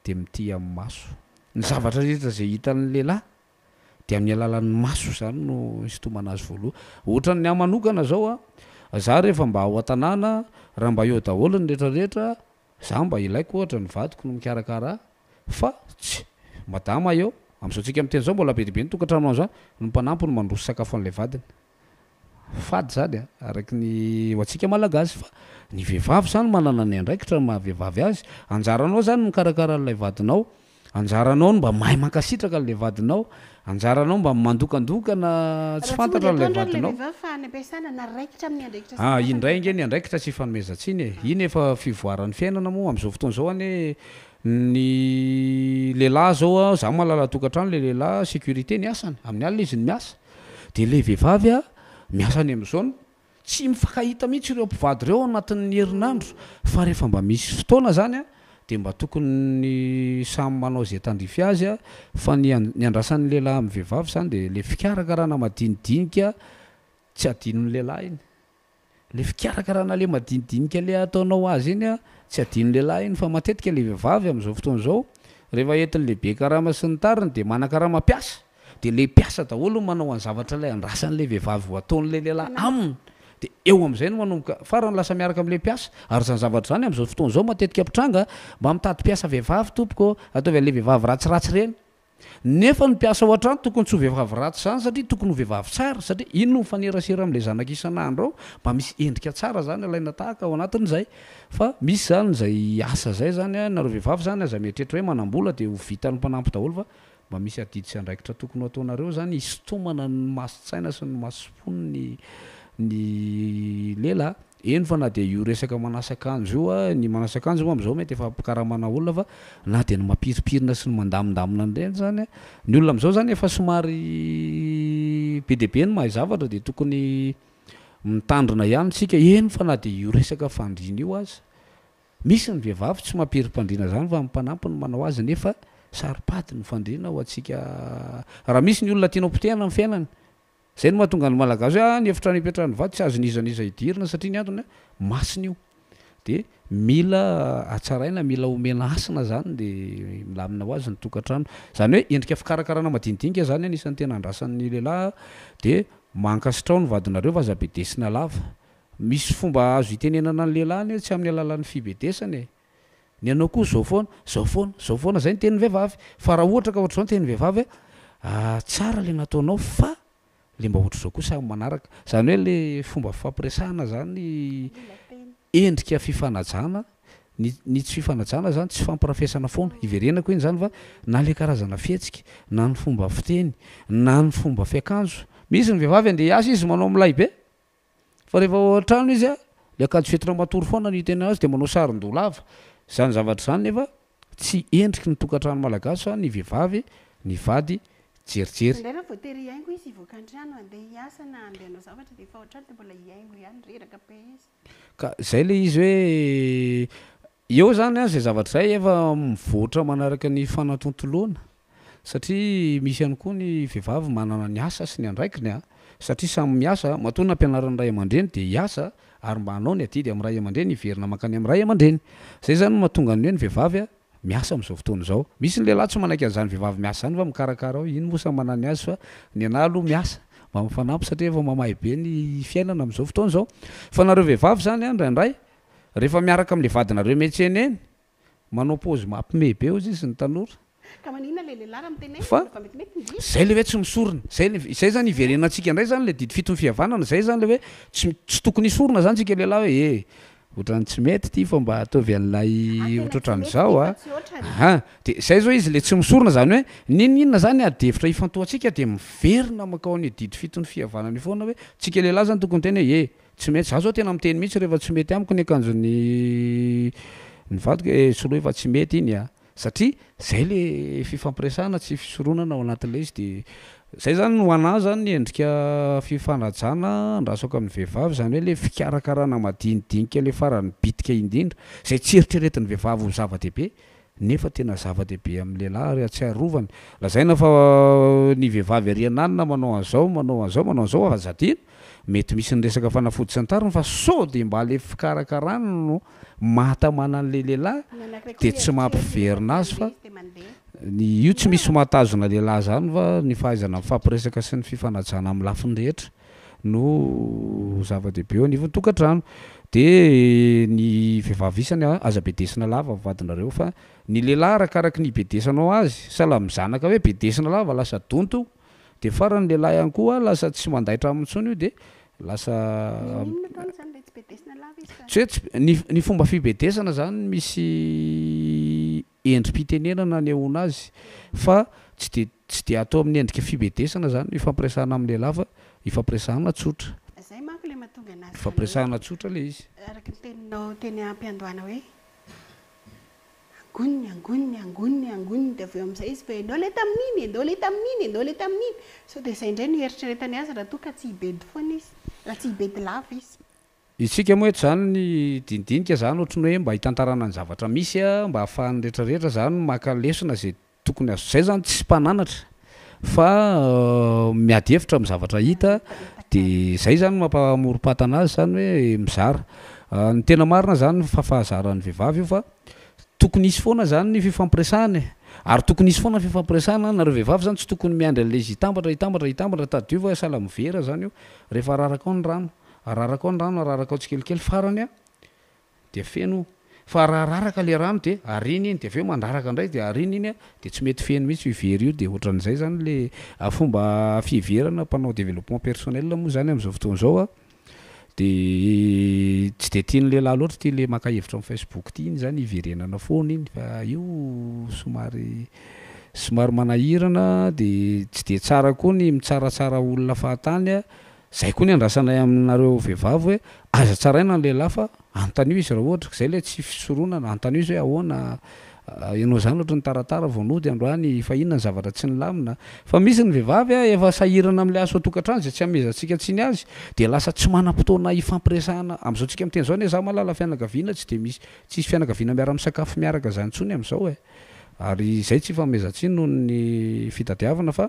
dia mitia amin'ny maso. Ny zavatra rehetra izay hitan'ny lehilahy dia amin'ny alalan'ny maso izany no isintomana azy voalohany. Ohatran'ny ahy manokana izao a, za rehefa mba ao an-tanàna, raha mba eo daholo ny rehetra rehetra, za mba ilaiko ohatra ny vadiko no mikarakara ahy fa tsy madama eo, amin'izao tsika miteny izao mbola be dia be ny tokantrano amin'izao, ny mpanampy no mandroso sakafo an'ilay vadiny. Fady zany a, araky ny ho antsika Malagasy fa ny vehivavy zany manana ny andraikitra ny maha vehivavy azy, anjaranao zany mikarakara an'ilay vadinao, anjaranao ny mba mahay mankasitraka an'ilay vadinao, anjaranao mba mandokandoka na tsy Raha tsy mody fantatra an'ilay atoandro ary ilay vadinao. vehivavy fa any am-piasana na raikitra amin'ny andraikitra Ah, samihafa iny ny indray ange ny vehivavy. andraikitra tsy ifanomezan-tsiny e, iny efa fivoaran'ny fiainana moa, amin'izao fotoana izao anie ny lehilahy zao a, za mahalala tokantrano le lehilahy sécurité ny asany, amin'ny alina izy no miasa, Dia ilay vehivavy a, miasa any amin'ny zone, tsy mifankahita mihitsy ireo mpivady ireo ao anatin'ny herinandro, fa rehefa mba misy fotoana izany a, dia mba tokony samy manao izay tandrify azy a, fa ny ny andrasan'ny lehilahy amin'ny vehivavy izany dia ilay fikarakarana madinidinika tsy adinon'ny lehilahy iny. Le fikarakarana le madinidinika le ataonao azy iny a, tsy adino lehilahy iny fa matetika le vehivavy amin'izao fotoana izao rehefa entin'le be karama sy ny tariny de manakarama mpiasa de le mpiasa daholo no manao any zavatra ilay andrasan'le vehivavy ho ataon'le lehilahy aminy de eo amin'izay no manomboka farany lasa miaraka amin'le mpiasa ary izany zavatra izany amin'izao fotoana izao matetika mpitranga mba mitady mpiasa vehivavy tompoko ô, ataovy an'le vehivavy ratsiratsy ireny Nefa ny mpiasa ao an-trano tokony tsy ho vehivavy ratsy izany satria tokony ho vehivavy tsara satria iny no mifanerasera amin'ilay zanaka isan'andro ao, mba misy endrika tsara izany alaina tahaka ao anatin'izay. Fa misy izany izay asa izay izany an, nareo vehivavy izany aza mieritreritra hoe manam-bola dia ho vitan'ny mpanampy daholo fa mba misy adidy sy andraikitra tokony ho ataonareo izany hisintomana ny mason-tsaina sy ny masom-pon'ny ny lehilahy. Eny fa na dia io resaka manasa akanjo io a, ny manasa akanjo moa amin'izao mety efa ampikaramana olona fa na dia ny mampirimpirina sy ny mandamindamina an'ireny zany a, ny olona amin'izao zany efa somary be dia be ny mahay zavatra dia tokony mitandrina ihany isika, eny fa na dia io resaka fandriana io aza, misy ny vehivavy tsy mampirim-pandriana zany fa ny mpanampy no manao azy nefa saro-pady ny fandriana ho antsika, raha misy ny olona tianao potehana ny fiainany Izay no mahatonga ny Malagasy hoe ah ny efitrano ipetrahan'ny vady tsy azon'iza n'iza idirina satria ny antony masina io. Dia mila hatsaraina, mila omena hasina izany dia milamina ho azy ny tokantrano. Izany hoe endrika fikarakarana madinidinika izany anisan'ny tena andrasan'ny lehilahy dia mankasitraho ny vadinareo fa aza bedesina lava. Misy fomba azo itenenana ny lehilahy anie tsy amin'ny alalan'ny fibedesana e. Ny anao koa zao foana, zao foana, zao foana, zay ny tenin'ny vehivavy. Fa raha ohatra ka ohatr'izao ny tenin'ny vehivavy hoe, ah tsara le nataonao fa le mba ohatr'izao kosa amin'ny manaraka. Zany hoe le fomba fifampiresahana zany endrika fifanajana, ny ny tsy fifanajana zany tsy fampirafesana foana, iverenako iny zany fa na le karazana fihetsika, na ny fomba fiteny, na ny fomba fiakanjo. Misy ny vehivavy andeha hiasa izy manao milay be, Fa rehefa ao an-trano izy a, le akanjo fentina matory foana no itenenana azy dia manao saron-doha lava. Izany zavatra izany nefa tsy endriky ny tokantrano malagasy fa ny vehivavy, ny vady. Jerijery. Indraindray raha voatery hihaingo izy hivoaka an-trano handeha hiasa na handeha hanao zavatra dia efa ao an-trano dia mbola hihaingo ihany, reraka be izy. Ka zay le izy hoe eo zany an zay zavatra zay efa mivoatra manaraka ny fanatontoloana satria misy ihany koa ny vehivavy manana ny asa sy ny andraikiny an, satria samy miasa, matoa nampianarin'ny ray aman-dreny dia hiasa ary mba hanao ny adidy amin'ny ray aman-dreny hiverina mankany amin'ny ray aman-dreny. Zay zany no mahatonga ny hoe ny vehivavy an miasa amin'izao fotoana izao. Misy ny lehilahy tsy manaiky an'izany vehivavy miasa izany fa mikarakara ao, iny moa samy manana ny azy fa ny anah aloha miasa mba mifanampy satria efa mamay be ny fiainana amin'izao fotoana izao. Fa nareo vehivavy izany an indraindray rehefa miaraka amin'ilay vadinareo miantsena eny, manao paozy mampime be hozy izy ny tanora. Ka maninona ilay lehilahy raha miteny hoe Fa fa metimety ny didy? zay le hoe tsy misorona, zay le, zay zany iverenantsika indray zany le didy fiton'ny fihavanana, zay zany le hoe tsy tsy tokony hisorona zany tsika lehilahy hoe e Otrany tsy mety ity fa mba ataovy an'ilay Ah tena tsy mety ity ohatrohatran'izao fa a! tsy otrany. Aha! Dia izay izao izy ilay tsy misorona izany hoe n'inon'inona izany ady hevitra ifantohantsika dia miverina mankao amin'io didy fiton'ny fihavanana io foana hoe tsika lehilahy izany tokony hiteny hoe e! tsy mety, za zao tena miteny mihitsy rehefa tsy mety amiko ny akanjon'ny ny vadiko hoe e soloy fa tsy mety iny a! Satria zay le fifampiresahana tsy fisoronana ao anatin'ilay izy de zay zany ho anah zany ny endrika fifanajana andrasako amin'ny vehivavy zany hoe le fikarakarana madinidinika le farany bitika indrindra zay tsy eritreretin'ny vehivavy ho zava-dehibe nefa tena zava-dehibe amin'ny lehilahy ary ahatsiarovany lazaina fa ny vehivavy ary ananona manao an'izao manao an'izao manao an'izao aza adino mety misy ny resaka fanafody sy ny tariny fa sao de mba le fikarakarana no mahatamana an'ilay lehilahy dia tsy mampiverina azy fa ny io tsy misy mahatazona lehilahy zany fa ny fahaizana mifampiresaka sy ny fifanajana amin'ny lafiny rehetra no zava-dehibe eo anivon'ny tokantrano. Dia ny vehivavy isany aza bedesina lava ny vadinareo fa ny lehilahy arakaraky ny hibedesanao azy sahala amin'ny zanaka hoe bedesina lava lasa donto Dia farany lehilahy ihany koa lasa tsy mandaitra aminy intsony io dia lasa N'inon'inona ataony izany ilay tsy bedesina lava izy fa. Tsy hoe tsy, ny ny fomba fibedesana izany misy endri-pitenenana anehoana azy fa tsy dia tsy dia atao amin'ny endrika fibedesana izany ny ifampiresahana amin'ny lehilahy fa ifampiresahana tsotra. Izay manko ilay mahatonga anazy izany hoe Ifampiresahana tsotra ilay izy. araka ny teninao teny am-piandohana hoe. Angoniny, angoniny, angoniny, angoniny, dia avy eo amin'izay izy fa ianao ilay tamin'iny, ianao ilay tamin'iny, ianao ilay tamin'iny. Sao dia izay indray no hieritreretany azy raha toa ka tsy hibedy foana izy, raha tsy hibedy lava izy. Isika moa eto izany ny dinidinika izany ohatry ny hoe mba hitantarana ny zavatra misy mba ahafahan'ny rehetra rehetra izany maka lesona izay Tokony azo zay zany tsy mpananatra fa miady hevitra amin'ny zavatra hita de zay zany mampamorom-patana azy zany hoe mizara. Ny tena marina zany fa fahazaran'ny vehivavy io fa tokony hisy foana zany ny fifampiresahana e, ary tokony hisy foana ny fifampiresahana, nareo vehivavy zany tsy tokony miandry an'le izy hitambatra hitambatra hitambatra, tadidio fa sahala amin'ny vera zany io, rehefa araraka ao ny rano, araraka ao ny rano, araraka ao tsikelikely farany a, dia feno fa raha araraka le rano dia ariana iny dia avy eo mandraraka indray dia ariana iny dia tsy mety feno mihitsy io vera io dia ohatran'izay zany le fomba fiheverana mpanao développement personnel moa zany amin'izao fotoana izao a dia tsy dia tian'ny lehilahy loatra ity le maka hevitra amin'ny facebook ity iny zany hiverenana foana iny fa io somary somary manahirana dia tsy dia tsara koa ny mitsaratsara olona fahatany a Zay koa ny andrasanay aminareo vehivavy hoe aza tsaraina ny lehilahy fa anontanio izy raha ohatra ka zay ilay tsy fisoronana, anontanio izy hoe ahoana ianao zany ohatry ny taratara vao nody androany fa inona ny zavatra tsy nilamina? Fa misy ny vehivavy efa sahirana amin'ilay asa ao an-tokantrano izay tsy amehezantsika tsiny azy dia lasa tsy manam-potoana hifampiresahana, amin'izao tsika miteny izao anie za mahalala fianakaviana tsy dia misy tsisy fianakaviana miara-misakafo miaraka zany intsony amin'izao e! ary izay tsy ifanomezan-tsiny noho ny fitadiavana fa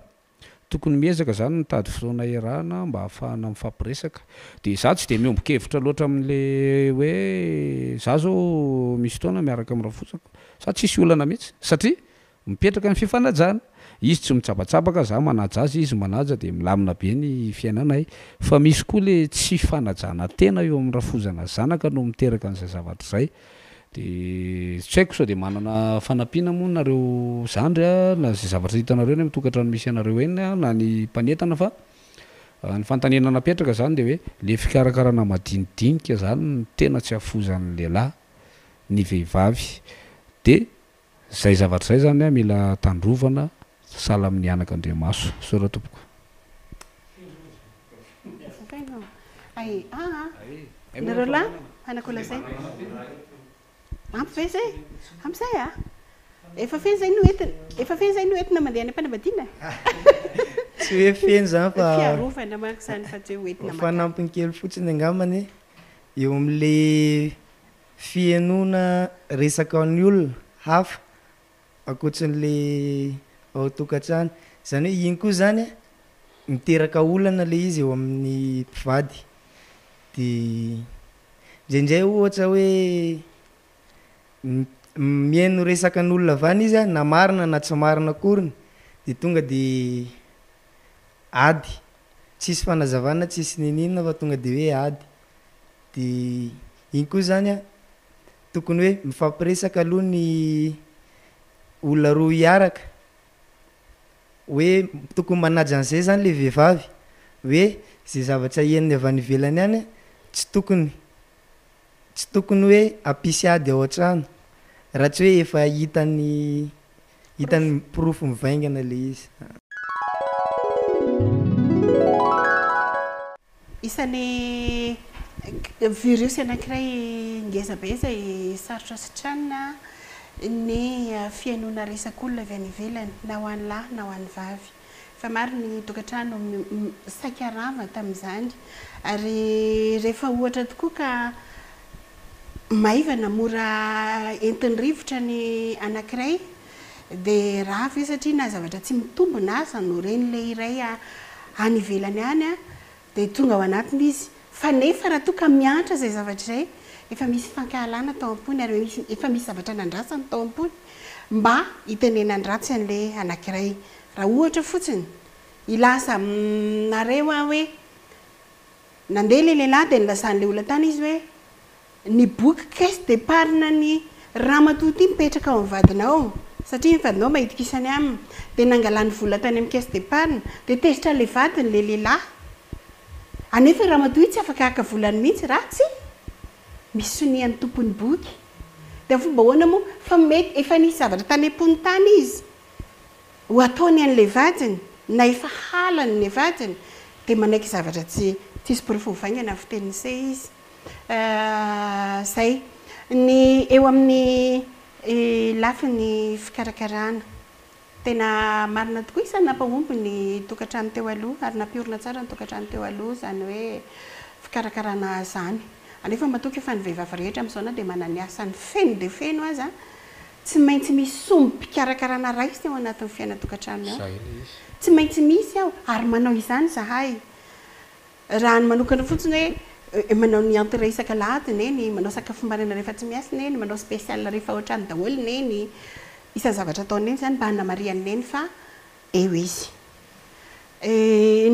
Tokony miezaka zany mitady fotoana iarahana mba ahafahana mifampiresaka. De za tsy de miombon-kevitra loatra amin'le hoe za zao misy fotoana miaraka amin'ny rafozako, za tsisy olana mihitsy satria mipetraka ny fifanajana, izy tsy mitsabatsabaka, za manaja azy, izy manaja de milamina be ny fiainanay. Fa misy koa le tsy fanajana tena eo amin'ny rafozana zanaka no miteraka an'izay zavatra izay. De tsy haiko sao de manana fanampiana moa nareo zandry a, na ze zavatra hitanareo eny am tokantrano misy anareo eny a, na ny mpanentana fa ny fanontaniana napetraka zany de hoe le fikarakarana madinidinika zany no tena tsy afoizan'ny lehilahy ny vehivavy de zay zavatra zay zany a mila tandrovana sahala amin'ny anak'Andriamaso. Misaotra tompoko. Ay, aa, nareo lahy, manako lazaina. Ampy ve zay? Ampy zay a? Efa feno izay no entina, efa feno izay no entina mandeha any am-panambadiana? Tsy hoe feno izany fa. Fiarovana manko izany fa tsy hoe hoentina mankany. Fanampiny kely fotsiny angambany eo amin'ilay fihainoana resaka ny olona hafa ankoatran'ilay ao an-tokantrano. Izany hoe iny koa izany miteraka olana ilay izy eo amin'ny mpivady. Dia indraindray ohatra hoe mihaino resaka an'olona avy any izy an, na marina na tsy marina akoriny dia tonga dia ady. Tsisy fanazavana tsisy n'inon'inona fa tonga dia hoe ady. Dia iny koa izany an, tokony hoe mifampiresaka aloha ny olona roa hiaraka, hoe tokony manaja an'izay izany ilay vehivavy, hoe izay zavatra henony avy any ivelany any an, tsy tokony tsy tokony hoe hampisy ady ao an-trano raha tsy hoe efa hitany hitany porofo mivaingana ilay izy. Isan'ny virus anankiray ngeza be izay sarotra sitranina ny fihainoana resak'olona avy any ivelany na ho an'ny lahy na ho an'ny vavy. Fa maro ny tokantrano saika rava tamin'izany ary rehefa ohatra tokoa ka maivana mora entin'ny rivotra ny anankiray dia rava io satria na zavatra tsy mitombina aza no ren'ilay iray any ivelany any dia tonga ao anatiny izy fa nefa raha toa ka miantra izay zavatra izay efa misy fankahalana tao am-pony ary efa misy zavatra nandrasany tao am-pony mba hitenenany ratsy an'ilay anankiray. Raha ohatra fotsiny, hilaza aminareo aho hoe nandeha ilay lehilahy dia nilazan'ilay olona tany izy hoe ny boky caisse d'épargne ny ramatoa ity mipetraka ao amin'ny vadinao satria ny vadinao mahitokisany aminy dia nangalany vola tany amin'ny caisse d'épargne dia tezitra an'ilay vadiny ilay lehilahy anefa io ramatoa io tsy afaka haka volany mihitsy raha tsy misy sonian'ny tompon'ny boky dia amin'ny fomba ahoana moa fa mety efa nisy zavatra tany am-pony tany izy ho ataony an'ilay vadiny na efa halany ny vadiny dia manaiky zavatra tsy tsisy porofo mivaingana ny fitenin'i se izy. Izay. Ny eo amin'ny lafiny fikarakarana. Tena marina tokoa isan'ny nampahomby ny tokantrano teo aloha ary nampiorina tsara ny tokantrano teo aloha izany hoe fikarakarana izany. Anefa matoky fa ny vehivavy rehetra amin'izao na dia manana ny asany feno dia feno aza Tsy maintsy misy sombim-pikarakarana raisina ao anatin'ny fiainan-tokantranony ao. Zay ilay izy. Tsy maintsy misy ao, ary manao izany izahay. Raha ny manokana fotsiny hoe manao ny entrée isak'alahady Neny, manao sakafo maraina rehefa tsy miasa Neny, manao spécial rehefa ao an-trano daholo Neny. Isan'ny zavatra ataon'i Neny izany mba hanamarihan'i Neny fa eo izy.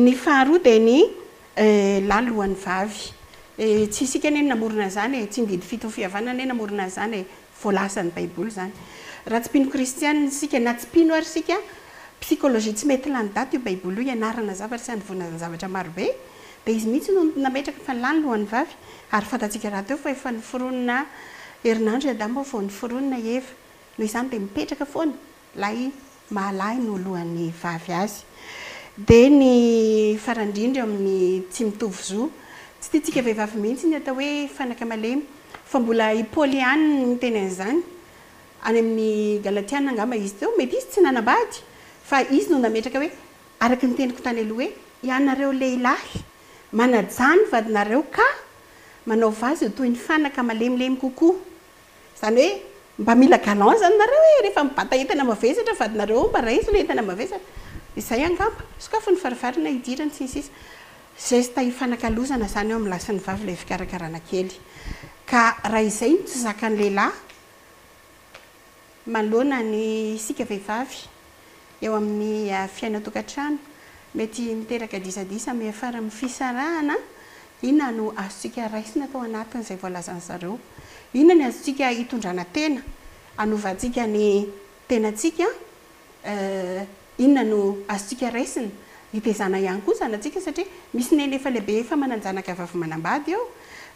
Ny faharoa dia ny lahy lohan'ny vavy. Tsy isika anie no namorona an'izany e, tsy ny didy fiton'ny fihavanana anie namorona an'izany e, voalazan'ny baiboly izany. Raha tsy mpino kristianina isika na tsy mpino ary isika, psychologie tsy mety lany daty io baiboly io, ianarana zavatra sy andovonana zavatra marobe, dia izy mihitsy no nametraka fa ny lahy ny lohan'ny vavy, ary fantatsika rahateo fa efa noforonina herinandro i Adama vao noforonina i Eva, noho izany dia mipetraka foana Lahy maha lahy no lohan'ny vavy azy. Dia ny farany indrindra eo amin'ny tsy mitovy zo. Tsy tiantsika vehivavy mihitsy ny atao hoe fanaka malemy. Fa mbola i Paoly ihany no niteny an'izany. Any amin'ny Galatiana angamba izy teo. Mety izy tsy nanambady fa izy no nametraka hoe araka ny teniko tany aloha hoe ianareo lehilahy manajà ny vadinareo ka manaova azy ho toy ny fanaka malemilemy kokoa. Izany hoe mba mila galant izany nareo e, rehefa mibata entana mavesatra vadinareo ao mba raiso ilay entana mavesatra. Izay angamba. Sokafy ny varavarana hidirany sy ny sisa. Geste ifanakalozana izany eo amin'ny lahy sy ny vavy ilay fikarakarana kely. Ka raha izay no tsy zakan'ny lehilahy manoloana ny isika vehivavy eo amin'ny fiainan-tokantrano, mety miteraka disadisa miafara amin'ny fisarahana, inona no azontsika raisina tao anatin'izay voalazan'ny zareo? Inona ny azontsika hitondrana tena, hanovantsika ny tenantsika? Inona no azontsika raisina hitezana ihany koa zanatsika satria misy neny efa lehibe efa manan-janaka vavy manambady eo,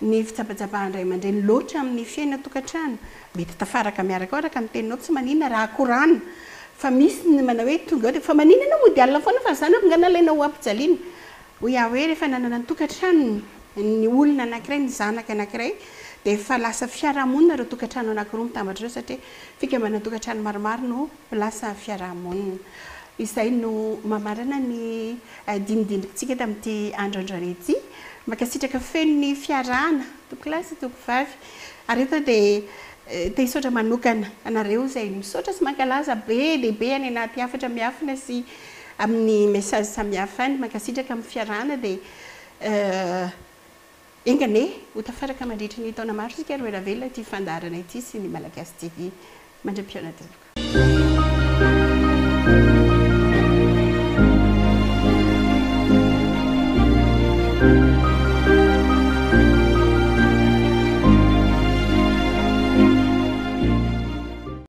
ny fitsabatsabahan-dray aman-dreny loatra amin'ny fiainan-tokantrano, mety tafaraka miaraka ao araka ny teninao tsy maninona raha korana fa misy ny manao hoe tonga eo dia fa maninona ianao mody alina foana fa ny zanako nga nalainao ho ampijaliana, hoy aho hoe rehefa nanana ny tokantranony ny olona anankiray, ny zanaka anankiray Dia efa lasa fiarahamonina ireo tokantrano anankiroa mitambatra ireo satria fikambanan-tokantrano maromaro no lasa fiarahamonina. Izay no mamarana ny dinidinikintsika tamin'ity andro androany ity. Mankasitraka feno ny fiarahana tompokolahy sy tompokovavy. Ary eto dia te hisaotra manokana anareo izay misaotra sy mankalaza be dia be any anaty hafatra miafina sy amin'ny message samihafa any. Mankasitraka amin'ny fiarahana dia enga anie ho tafaraka mandritry ny taona maro isika ary ho ela velona ity fandaharana ity sy ny Malagasy TV. Mandra-pihaona tompoko.